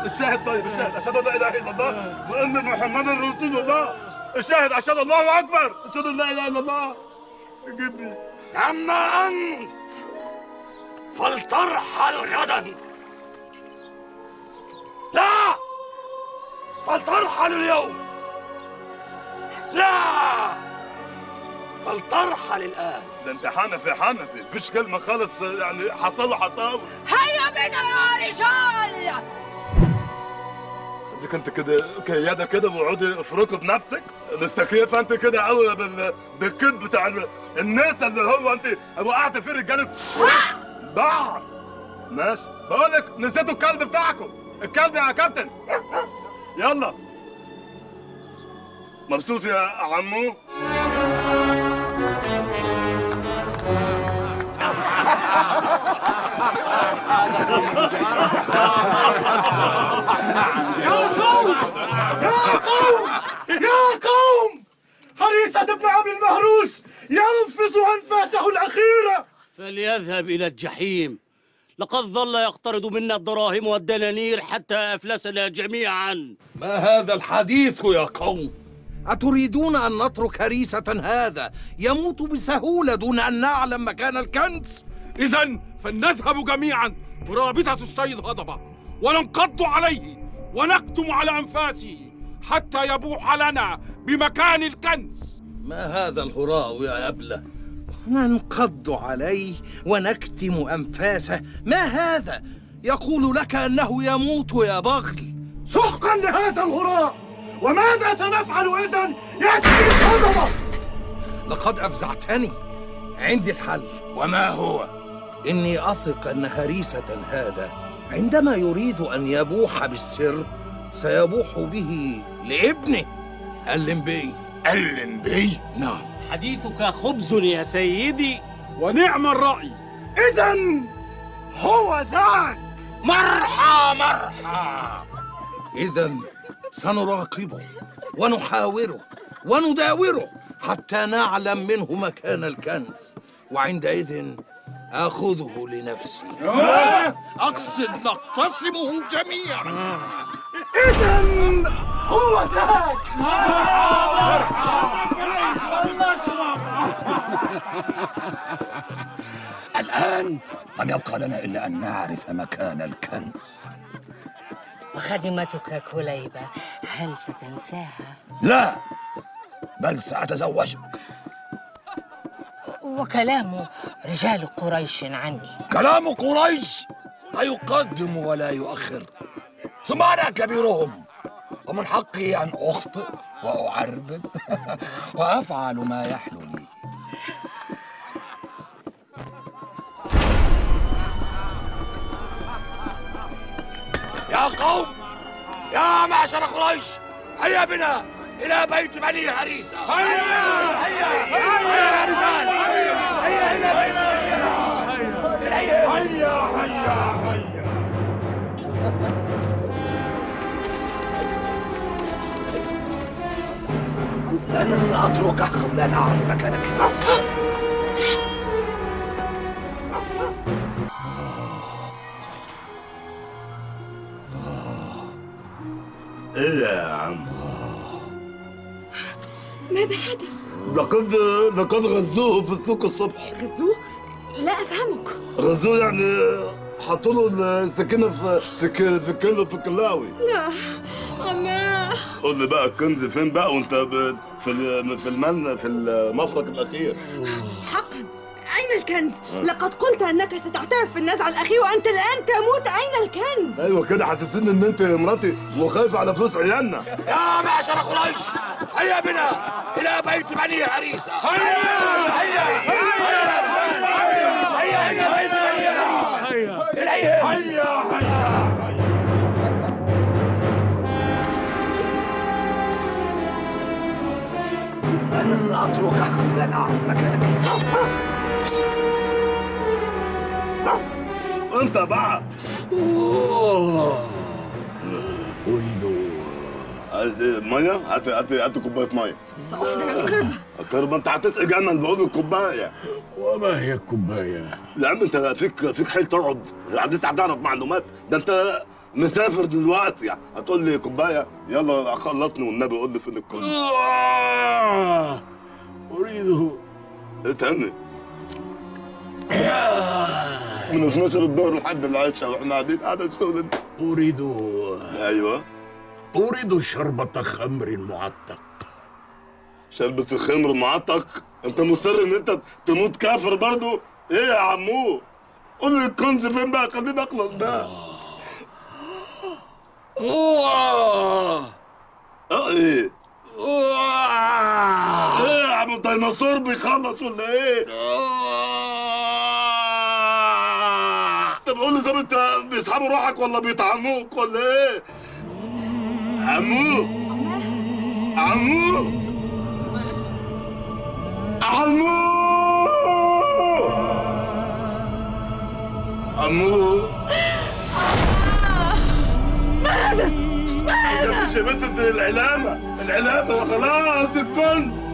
الشاهد طيب، الشاهد أشهد أن لا إله إلا الله وأن محمدا رسول الله. الشاهد أشهد الله أكبر، أشهد أن لا إله إلا الله. جدي. أما أنت فلترحل غدا. لا، فلترحل اليوم. لا، فلترحل الآن. ده انت حنفي حنفي، مفيش كلمة خالص يعني. حصل حصاوي. هيا بنا يا رجال. خليك انت كده كيادة كده واقعدي افركي بنفسك، مستكيفة انت كده قوي بالكذب بتاع الناس اللي هو انت وقعت فيه رجالة بعض. ماشي، بقول لك نسيتوا الكلب بتاعكم، الكلب يا كابتن. يلا. مبسوط يا عمو؟ يا قوم يا قوم يا قوم، هريسة ابن أبي المهروس ينفس أنفاسه الأخيرة. فليذهب إلى الجحيم، لقد ظل يقترض منا الدراهم والدنانير حتى أفلسنا جميعا. ما هذا الحديث يا قوم؟ أتريدون أن نترك هريسة هذا يموت بسهولة دون أن نعلم مكان الكنز؟ إذن فلنذهب جميعا برابطة السيد هضبة وننقض عليه ونكتم على أنفاسه حتى يبوح لنا بمكان الكنز. ما هذا الهراء يا أبلة؟ ننقض عليه ونكتم أنفاسه، ما هذا؟ يقول لك أنه يموت يا بغل. سحقا لهذا الهراء، وماذا سنفعل إذن يا سيد هضبة؟ لقد أفزعتني، عندي الحل. وما هو؟ إني أثق أن هريسة هذا عندما يريد أن يبوح بالسر سيبوح به لابنه اللمبي. اللمبي؟ نعم. حديثك خبز يا سيدي. ونعم الرأي. إذن هو ذاك. مرحى مرحى. إذن سنراقبه ونحاوره ونداوره حتى نعلم منه مكان الكنز، وعندئذ آخذه لنفسي. أقصد نقتسمه جميعا. إذن هو ذاك. الآن لم يبقى لنا إلا أن نعرف مكان الكنز. وخادمتك كليبة هل ستنساها؟ لا، بل سأتزوجك. وكلام رجال قريش عني؟ كلام قريش لا يقدم ولا يؤخر، ثم أنا كبيرهم ومن حقي أن أخطئ وأعربد وأفعل ما يحلو لي. يا قوم، يا معشر قريش، هيا بنا إلى بيت بني هريسة. هيا هيا هيا يا رجال، هيا إلى بيت بني هريسة. هيا هيا هيا. لن أتركك قبل أن أعرف مكانك. إيه يا عم؟ ماذا حدث؟ لقد غزوه في السوق الصبح. غزوة؟ لا أفهمك. غزوة يعني حطوا له السكينة في الكلاوي. لا عماه. قول لي بقى الكنز فين بقى وانت في المفرق الأخير؟ حقا، أين الكنز؟ لقد قلت أنك ستعترف في النزعة الأخير وأنت الآن تموت. أين الكنز؟ أيوه كده، حسسني إن أنت مراتي وخايفة على فلوس عيالنا. يا معشر قريش، هيا بنا إلى بيت بني هريسة. هيا هيا هيا إلى بيت بني هريسة. هيا هيا. لن أتركك قبل أن أعرف مكانك. أنت بقى. أريد. عايز إيه؟ مية؟ هات هات هات كوباية مية. سأحضر القربة. القربة؟ أنت هتسقي جمل بقول الكوباية. وما هي الكوباية؟ يا عم أنت فيك حيل تقعد، لسه هتعرف معلومات، ده أنت مسافر دلوقتي يعني، هتقول لي كوباية؟ يلا خلصني والنبي قول لي فين الكوباية. أريده. إيه تاني؟ من 12 الظهر لحد العشاء واحنا قاعدين قاعدة الشغل ده. أريد. أيوه. أريد شربة خمر معتق. شربة الخمر معتق. انت مصر ان انت تموت كافر برضو؟ ايه يا عمو؟ قول لي الكنز فين بقى، خليني اخلص بقى. ايه؟ ايه يا عم الديناصور بيخلص ولا ايه؟ طب قول لي، طب انت بيسحبوا روحك ولا بيطعنوك ولا ايه؟ عمو عمو عمو عمو، ما هذا؟ ما هذا؟ مش يا بنت العلامة، العلامة خلاص الكنز.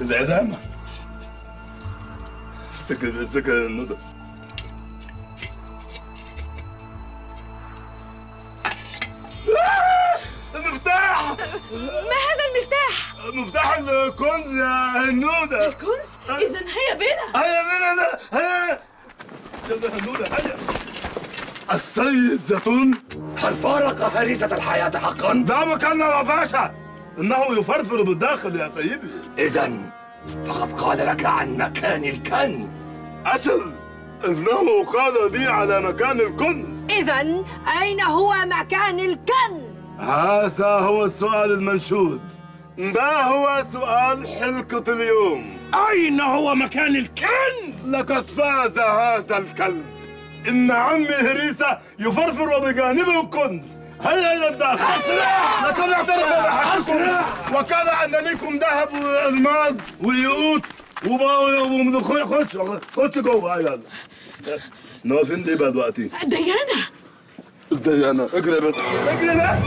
العلامة. امسك امسك الندى. المفتاح. ما هذا المفتاح؟ مفتاح الكنز يا هنودة. الكنز؟ إذا هيا بنا. هيا بنا، هيا يلا هنودة هيا. السيد زيتون هل فارق هريسة الحياة حقا؟ لا وكان وفاشة، إنه يفرفر بالداخل يا سيدي. إذا فقد قال لك عن مكان الكنز. أجل، إنه قال لي على مكان الكنز. إذا أين هو مكان الكنز؟ هذا هو السؤال المنشود. ما هو سؤال حلقة اليوم؟ أين هو مكان الكنز؟ لقد فاز هذا الكلب. إن عمي هريسة يفرفر بجانبه الكنز. هيا إلى الداخل. أسرع! لقد اعترف بحقكم وقال أن لكم ذهب والماس وياقوت وملوخية. خش خش جوه. يلا. احنا واقفين ليه بقى دلوقتي؟ ديانا. ديانا، اجري يا بنت، اجري بقى.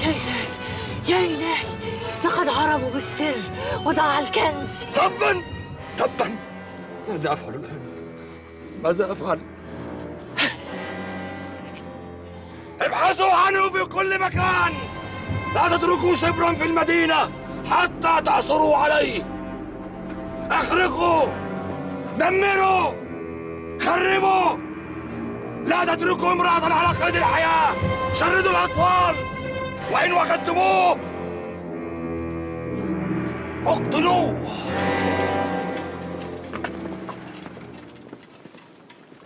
يا إلهي يا إلهي، لقد هربوا بالسر وضاع الكنز. تبا تبا، ماذا أفعل الآن؟ ماذا أفعل؟ ابحثوا عنه في كل مكان، لا تتركوا شبرا في المدينة حتى تعثروا عليه. احرقوا، دمروا، خربوا، لا تتركوا امرأة على قيد الحياة، شردوا الأطفال، وإن وجدتموه اقتلوه.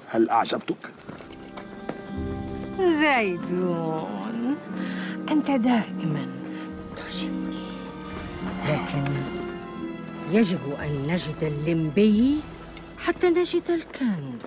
هل أعجبتك؟ زيدون، أنت دائما تعجبني، لكن يجب أن نجد اللمبي حتى نجد الكنز.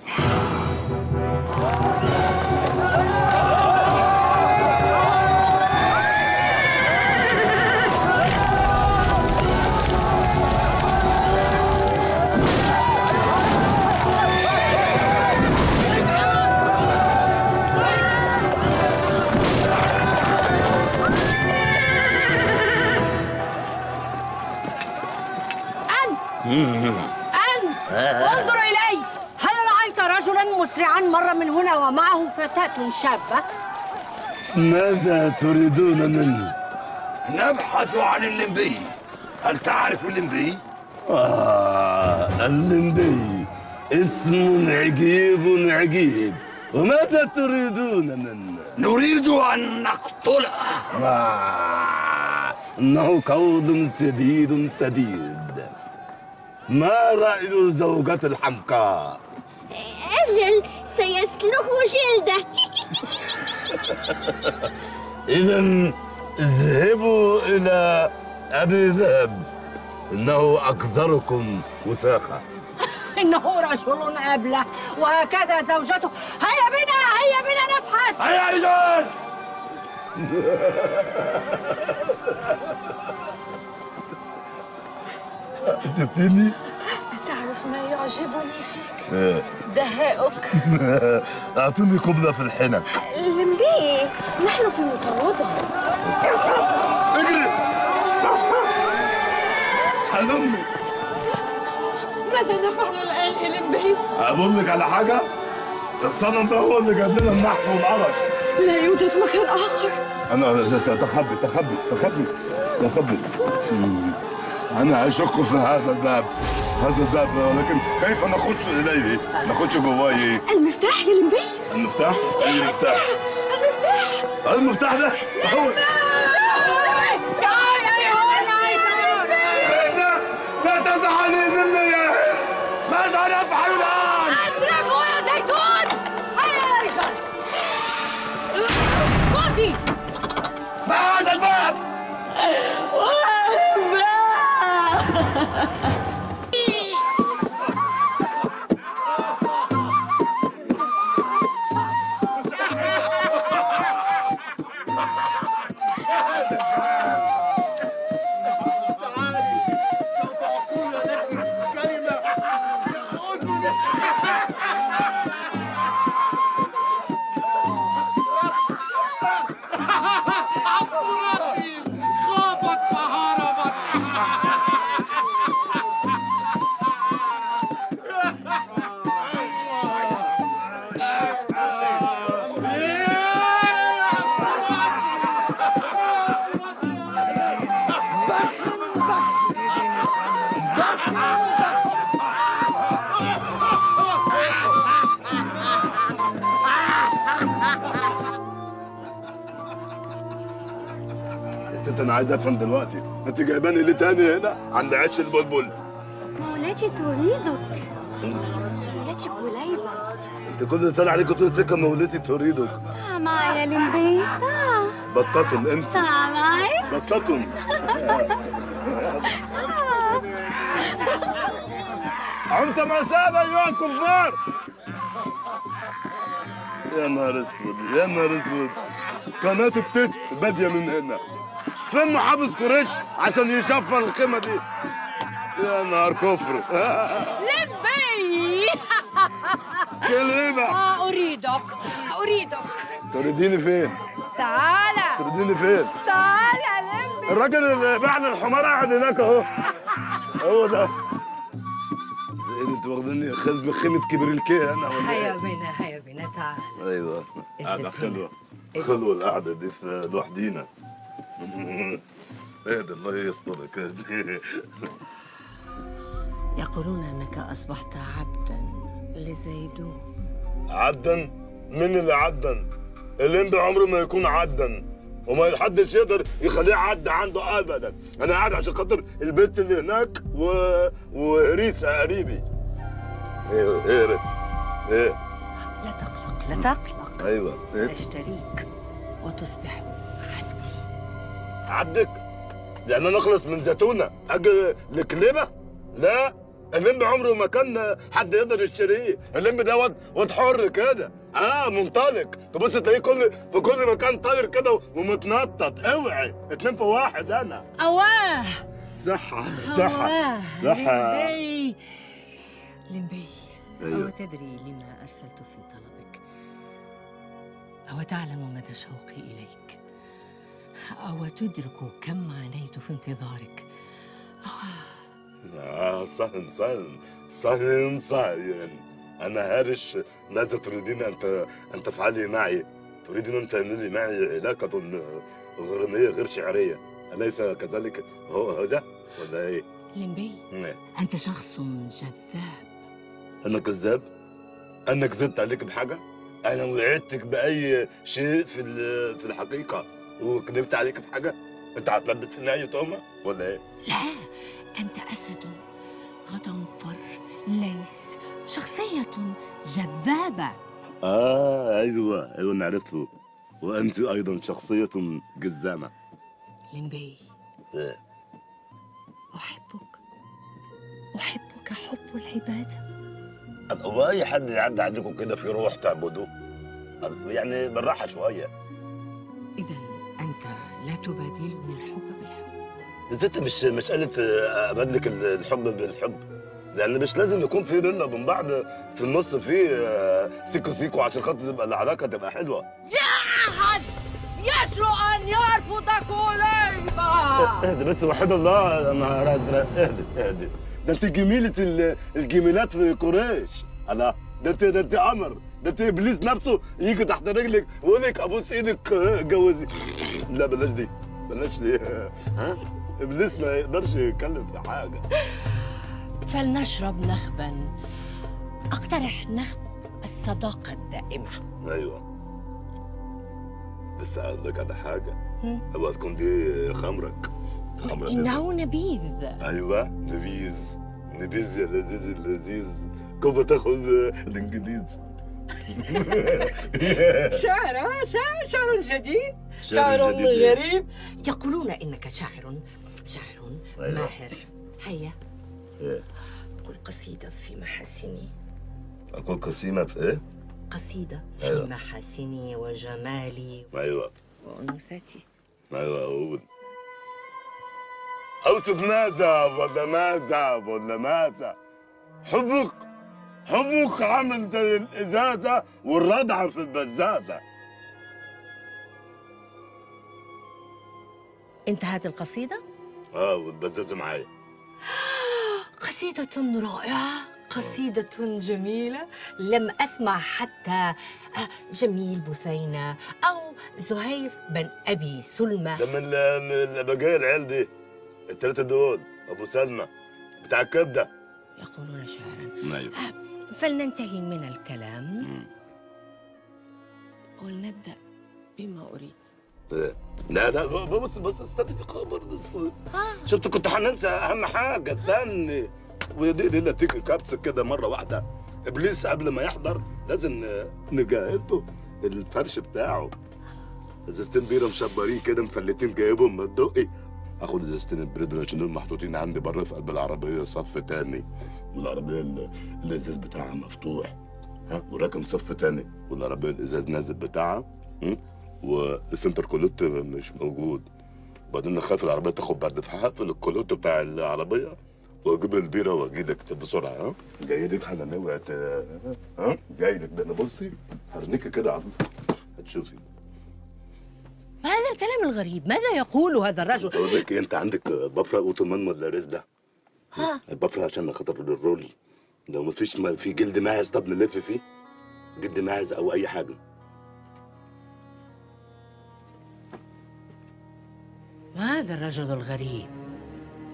أنت انظر إلي، هل رأيت رجلاً مسرعاً مر من هنا ومعه فتاة شابة؟ ماذا تريدون مني؟ نبحث عن اللمبي. هل تعرف اللمبي؟ اللمبي اسم عجيب عجيب. وماذا تريدون منا؟ نريد أن نقتله. إنه قول سديد سديد. ما رأي زوجة الحمقاء؟ أجل، سيسلخ جلده. إذا اذهبوا إلى أبي ذهب، إنه أكثركم وثاقة. إنه رجل أبله، وهكذا زوجته. هيا بنا، هيا بنا نبحث. هيا يا رجال. شفتني؟ تعرف ما يعجبني فيك؟ دهائك. أعطيني قبلة في الحنك. لمبي، نحن في المطاردة. اجري حلمي. ماذا نفعل الآن يا لمبي؟ أقول لك على حاجة؟ ده الصنم ده هو اللي جاب لنا النحس والقرف. لا يوجد مكان آخر. أنا تخبي تخبي تخبي تخبي. أنا أشك في هذا الباب، هذا الباب، ولكن كيف نخش إليه؟ نخش جواه. المفتاح يا لمبي. المفتاح؟ أي مفتاح؟ المفتاح. المفتاح ده هو. لا تزعلي مني يا هند، ماذا نفعل الآن؟ أتركه يا زيدون. هيا يا رجال. قوتي. ما هذا الباب؟ تعالي، سوف أقول لك كلمة في أذنك. عصفورتي خافت فهربت. يا ست انا عايز افهم دلوقتي، انت جايباني ليه تاني هنا عند عش البلبل؟ مولاتي تريدك. مولاتي كليبة. انت كل اللي طالع عليك طول السكة مولاتي تريدك. تعال معي يا لمبي، تعال. بطتن انت. تعال معي. بطتن. عمت مسافة ايها الكفار. يا نهار اسود، يا نهار اسود. قناة التت بادية من هنا. فين محافظ قريش عشان يشفر الخيمة دي؟ يا نهار كفر. لبي. كلمة. أريدك، أريدك. تريديني فين؟ تعالى. تريديني فين؟ تعالى يا لمبي. الراجل اللي بعد الحمار قاعد هناك أهو. هو ده. ايه ده، انتوا واخديني خيمة كبريلكيه انا ولا ايه؟ هيا بنا، هيا بنا، تعال. ايوه قعدة حلوة، حلوة القعدة دي في لوحدينا. اهدى الله يسترك. اهدى. يقولون انك اصبحت عبدا لزيدون. عبدا؟ مين اللي عبدا؟ اللي عمره ما يكون عبدا، وما حدش يقدر يخليه عد عنده ابدا. انا قاعد عشان خاطر البنت اللي هناك وهريسه قريبي. ايه ايه ايه؟ لا تقلق، لا تقلق. ايوه. سأشتريك وتصبح عبدي. عبدك؟ يعني انا اخلص من زيتونه اجي لكلبه؟ لا، اللمبي عمره ما كان حد يقدر يشتريه، اللمبي ده واد حر كده، منطلق، تبص تلاقيه في كل مكان طاير كده ومتنطط. اوعي، 2 في 1 انا. اواه. صحة صحة صحة. لمبي، لمبي. أيوة. أو تدري لما أرسلت في طلبك؟ أو تعلم مدى شوقي إليك؟ أو تدرك كم عانيت في انتظارك؟ صهن صهن صهن صهن. أنا هارش. ماذا تريدين أن تفعلي معي؟ تريدين أن تعملي معي علاقة غرامية غير شعرية، أليس كذلك هو هذا ولا إيه؟ لمبي، أنت شخص جذاب. أنا كذاب؟ أنا كذبت عليك بحاجة؟ أنا وعدتك بأي شيء في الحقيقة وكذبت عليك بحاجة؟ أنت هتلبسني أي تهمة ولا إيه؟ لا، أنت أسد غضنفر ليس شخصية جذابة. أيوه أيوه، أنا عرفته. وأنت أيضا شخصية جزامة. لمبي، إيه؟ أحبك، أحبك حب العبادة. هو أي حد يعدي عليكم كده في روح تعبدوه؟ يعني بالراحة شوية. إذا أنت لا تبادلني الحب بالحب. يا ست مش مسألة أبادلك الحب بالحب، لأن مش لازم يكون في بينا وبين بعض في النص في سيكو سيكو عشان خاطر تبقى العلاقة تبقى حلوة. لا أحد يجرؤ أن يرفض كليبة. اهدي بس وحد الله، يا نهار أزرق. اهدي اهدي، ده أنت جميلة الجميلات في قريش. الله، ده أنت قمر، ده انت ابليس نفسه يجي تحت رجلك ويقول لك ابوس ايدك اتجوزي. لا بلاش دي، بلاش دي. ها؟ ابليس ما يقدرش يتكلم في حاجة. فلنشرب نخبا. اقترح نخب الصداقة الدائمة. ايوه بس اقول لك على حاجة، اوعى تكون دي خمرك. خمرك انه نبيذ. ايوه نبيذ، نبيذ يا لذيذ اللذيذ، كوبا تاخد الانجليز. شعر، شعر جديد، شعر غريب. يقولون انك شاعر، شاعر أيوة. ماهر. هيا قل قصيدة في محاسني. أقول قصيدة في إيه؟ قصيدة في أيوة. محاسني وجمالي. أيوة. وأنوثتي. أيوة أقول. أوصف ماذا ولا ماذا ولا ماذا؟ حبك، حبك عامل زي الإزازة والردعة في البزازة. انتهت القصيدة؟ والبزازة معايا. قصيدة رائعة، قصيدة جميلة، لم أسمع حتى جميل بثينة أو زهير بن أبي سلمى. ده من الأبجية العيال دي، التلاتة دول، أبو سلمى بتاع الكبدة. يقولون شعرا. أيوة. فلننتهي من الكلام ولنبدأ بما أريد. لا لا بص بص استني برضه. شفت كنت هننسى أهم حاجة، استني. ودي دي اللي تيجي كبسة كده مرة واحدة. إبليس قبل ما يحضر لازم نجهز له الفرش بتاعه. ازازتين بيرة مشبرين كده مفلتين جايبهم من الدقي. اخد ازازتين البريدو عشان دول محطوطين عندي بره في قلب العربية صف تاني، والعربية الازاز بتاعها مفتوح، ها، وراكن صف تاني، والعربية الازاز نازل بتاعها، والسنتر كولوت مش موجود. وبعدين نخاف العربية تاخد برد، فهقفل الكولوت بتاع العربية واجيب البيره واجي لك بسرعة. ها جاي لك حنان، اوعي ها جاي لك. ده انا بصي هرنيكي كده على هتشوفي. ما هذا الكلام الغريب؟ ماذا يقول هذا الرجل؟ بقول لك انت عندك بفرة اوتومان ولا رزده؟ ها البفرة عشان خاطر الرول، لو ما فيش ما في جلد ماعز طب نلف فيه جلد ماعز او اي حاجة. ما هذا الرجل الغريب؟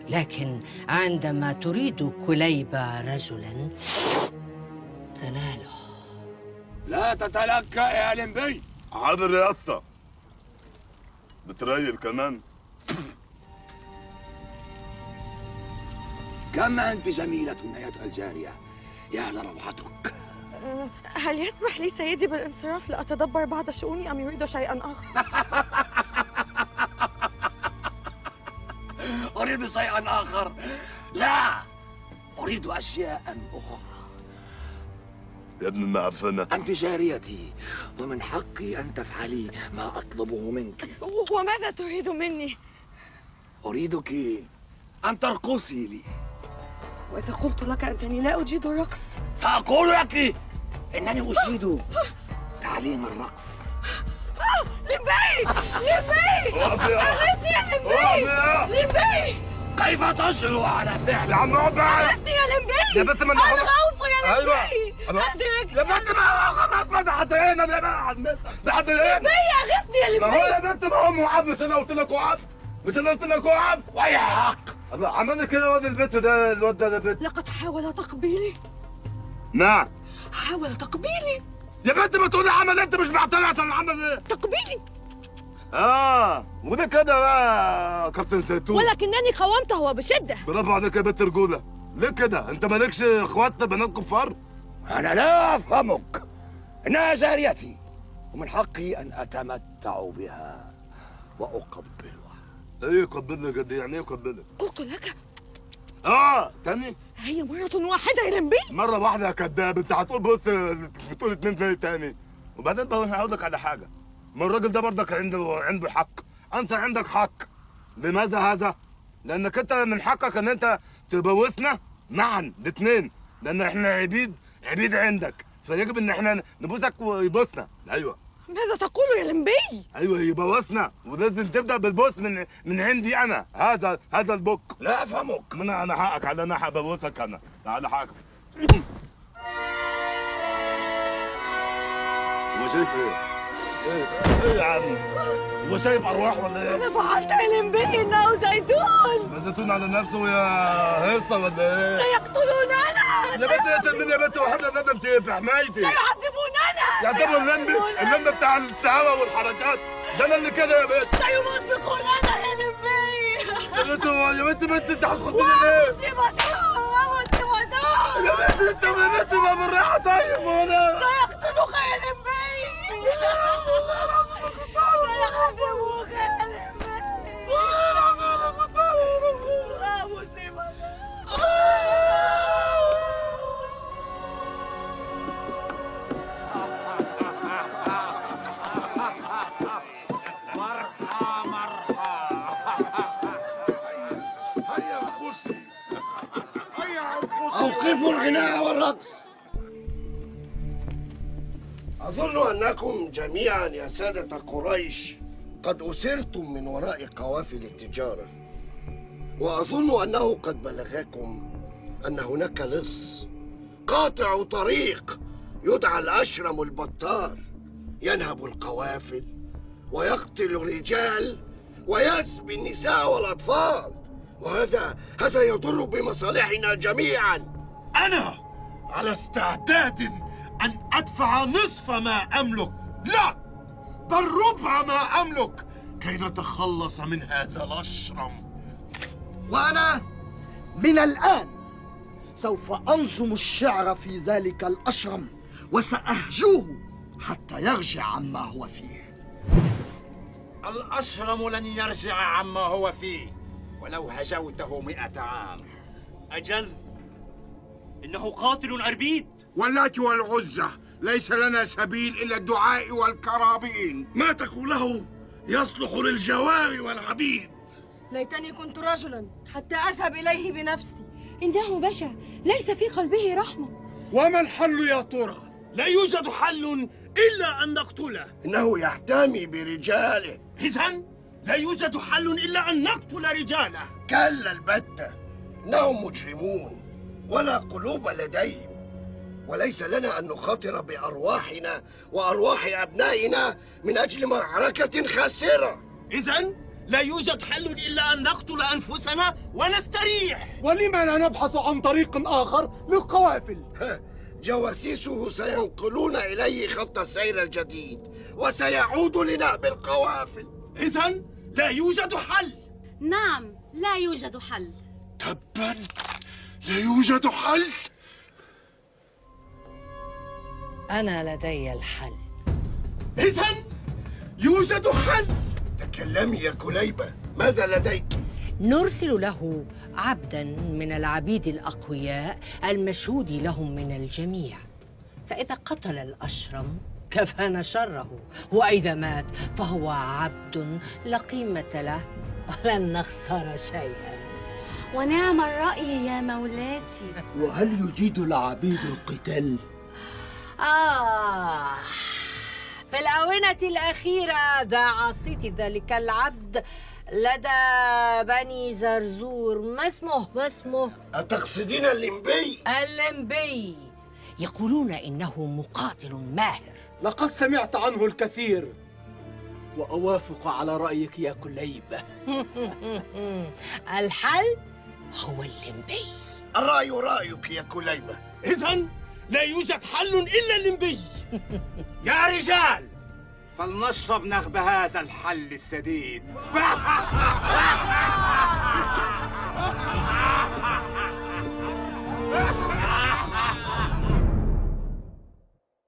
لكن عندما تريد كليبة رجلا تناله. لا تتلكأ يا لمبي. حاضر يا اسطى. بتريل كمان. كم أنت جميلة أيتها الجارية، يا لروعتك. هل يسمح لي سيدي بالانصراف لأتدبر بعض شؤوني أم يريد شيئا آخر؟ أريد شيئا آخر؟ لا، أريد أشياء أخرى. يا ابن المعفنة، أنت جاريتي ومن حقي أن تفعلي ما أطلبه منك. وماذا تريد مني؟ أريدك أن ترقصي لي. وإذا قلت لك أنني لا أجيد الرقص؟ سأقول لك إنني أجيد تعليم الرقص. لمبي! لمبي! أغثني يا لمبي! لمبي! كيف تجرؤ على فعل؟ يا عم اقعد بقى. أغثني يا لمبي! يا بنت ما أنا غوص يا لمبي! أدرك يا بنت ما خلاص، ما ده حد هنا، ده حد هنا. لمبي أغثني يا لمبي! ما هو يا بنت ما هو وقف، مش أنا قلت لك وقف؟ مش أنا قلت لك وقف؟ ويحق عملنا كده الواد البت ده، الواد ده البت. لقد حاول تقبيلي. نعم حاول تقبيلي. يا بنت ما تقولي عمل، انت مش معترض عشان عمل ايه؟ تقبيلي. وده كده بقى كابتن زيتون. ولكنني قاومته وبشدة. برافو عليك يا بنت رجوله. ليه كده؟ انت مالكش اخوات بنات كفار؟ انا لا افهمك. انها جاريتي ومن حقي ان اتمتع بها واقبلها. ايه قبلك قد ايه؟ يعني ايه قبلك؟ قلت لك. تاني؟ هي مرة واحدة يا لمبي. مرة واحدة يا كداب، انت هتقول بص بتقول اتنين تاني. وبعدين بقى انا هقول لك على حاجة، ما الراجل ده برضك عنده حق، انت عندك حق. لماذا هذا؟ لأنك انت من حقك ان انت تبوسنا معا الاثنين، لأن احنا عبيد، عبيد عندك، فيجب ان احنا نبوسك ويبوسنا. ايوه. ماذا تقول يا لمبي؟ ايوه يبوسنا، ولازم تبدا بالبوس من عندي انا، هذا البوك. لا افهمك. من انا حقك على انا هبوسك انا، على حقك. هو شايف ايه؟ ايه يا عم؟ هو شايف ارواح ولا ايه؟ انا فعلت يا لمبي، انه زيدون. ما زيتون على نفسه يا هيصه ولا ايه؟ سيقتلوننا. يا بنت ايه يا بنت، وحده ده انت في حمايتي. سيعذبوننا. يعذبوا اللمبي، اللمبي بتاع السعاوه والحركات ده، انا اللي كده يا بنت. سيمزقوننا يا لمبي. يا بنت يا بنت بنت انت هتخضيني ليه؟ ومصيبتاه ومصيبتاه. يا بنت انت يا بنت ما بالراحة. طيب وانا سيقتلوك يا لمبي. والله العظيم ما كنت اعرف. سيعذبوك يا لمبي. والله العظيم ما كنت اعرف. ومصيبتاه. أوقفوا الغناء والرقص. أظن أنكم جميعاً يا سادة قريش قد أسرتم من وراء قوافل التجارة، وأظن أنه قد بلغكم أن هناك لص قاطع طريق يدعى الأشرم البطار، ينهب القوافل ويقتل الرجال ويسبي النساء والأطفال، وهذا يضر بمصالحنا جميعاً. أنا على استعداد أن أدفع نصف ما أملك، لا بل ربع ما أملك، كي نتخلص من هذا الأشرم. وأنا من الآن سوف أنظم الشعر في ذلك الأشرم وسأهجوه حتى يرجع عما هو فيه. الأشرم لن يرجع عما هو فيه ولو هجوته 100 عام. أجل، إنه قاتل عربيد. واللات والعزة، ليس لنا سبيل إلا الدعاء والكرابين. ما تقوله يصلح للجوار والعبيد. ليتني كنت رجلا حتى أذهب إليه بنفسي. إنه بشع، ليس في قلبه رحمة. وما الحل يا ترى؟ لا يوجد حل إلا أن نقتله. إنه يحتمي برجاله. إذن لا يوجد حل إلا أن نقتل رجاله. كلا البتة، إنهم مجرمون ولا قلوب لديهم، وليس لنا أن نخاطر بأرواحنا وأرواح أبنائنا من أجل معركة خاسرة. إذن لا يوجد حل إلا أن نقتل أنفسنا ونستريح. ولما لا نبحث عن طريق آخر للقوافل؟ جواسيسه سينقلون إليه خط السير الجديد وسيعود لنهب القوافل. إذن لا يوجد حل. نعم، لا يوجد حل. تباً، لا يوجد حل. أنا لدي الحل. إذن يوجد حل. تكلمي يا كليبة، ماذا لديك؟ نرسل له عبداً من العبيد الأقوياء المشهود لهم من الجميع، فإذا قتل الأشرم كفانا شره، وإذا مات فهو عبد لا قيمة له ولن نخسر شيئاً. ونعم الرأي يا مولاتي. وهل يجيد العبيد القتال؟ في الآونة الأخيرة ذاع صيت ذلك العبد لدى بني زرزور. ما اسمه؟ ما اسمه؟ أتقصدين اللمبي؟ اللمبي. يقولون إنه مقاتل ماهر. لقد سمعت عنه الكثير، وأوافق على رأيك يا كليبة. الحل هو اللمبي. الرأي رأيك يا كليبة. إذن لا يوجد حل إلا اللمبي. يا رجال، فلنشرب نغب هذا الحل السديد.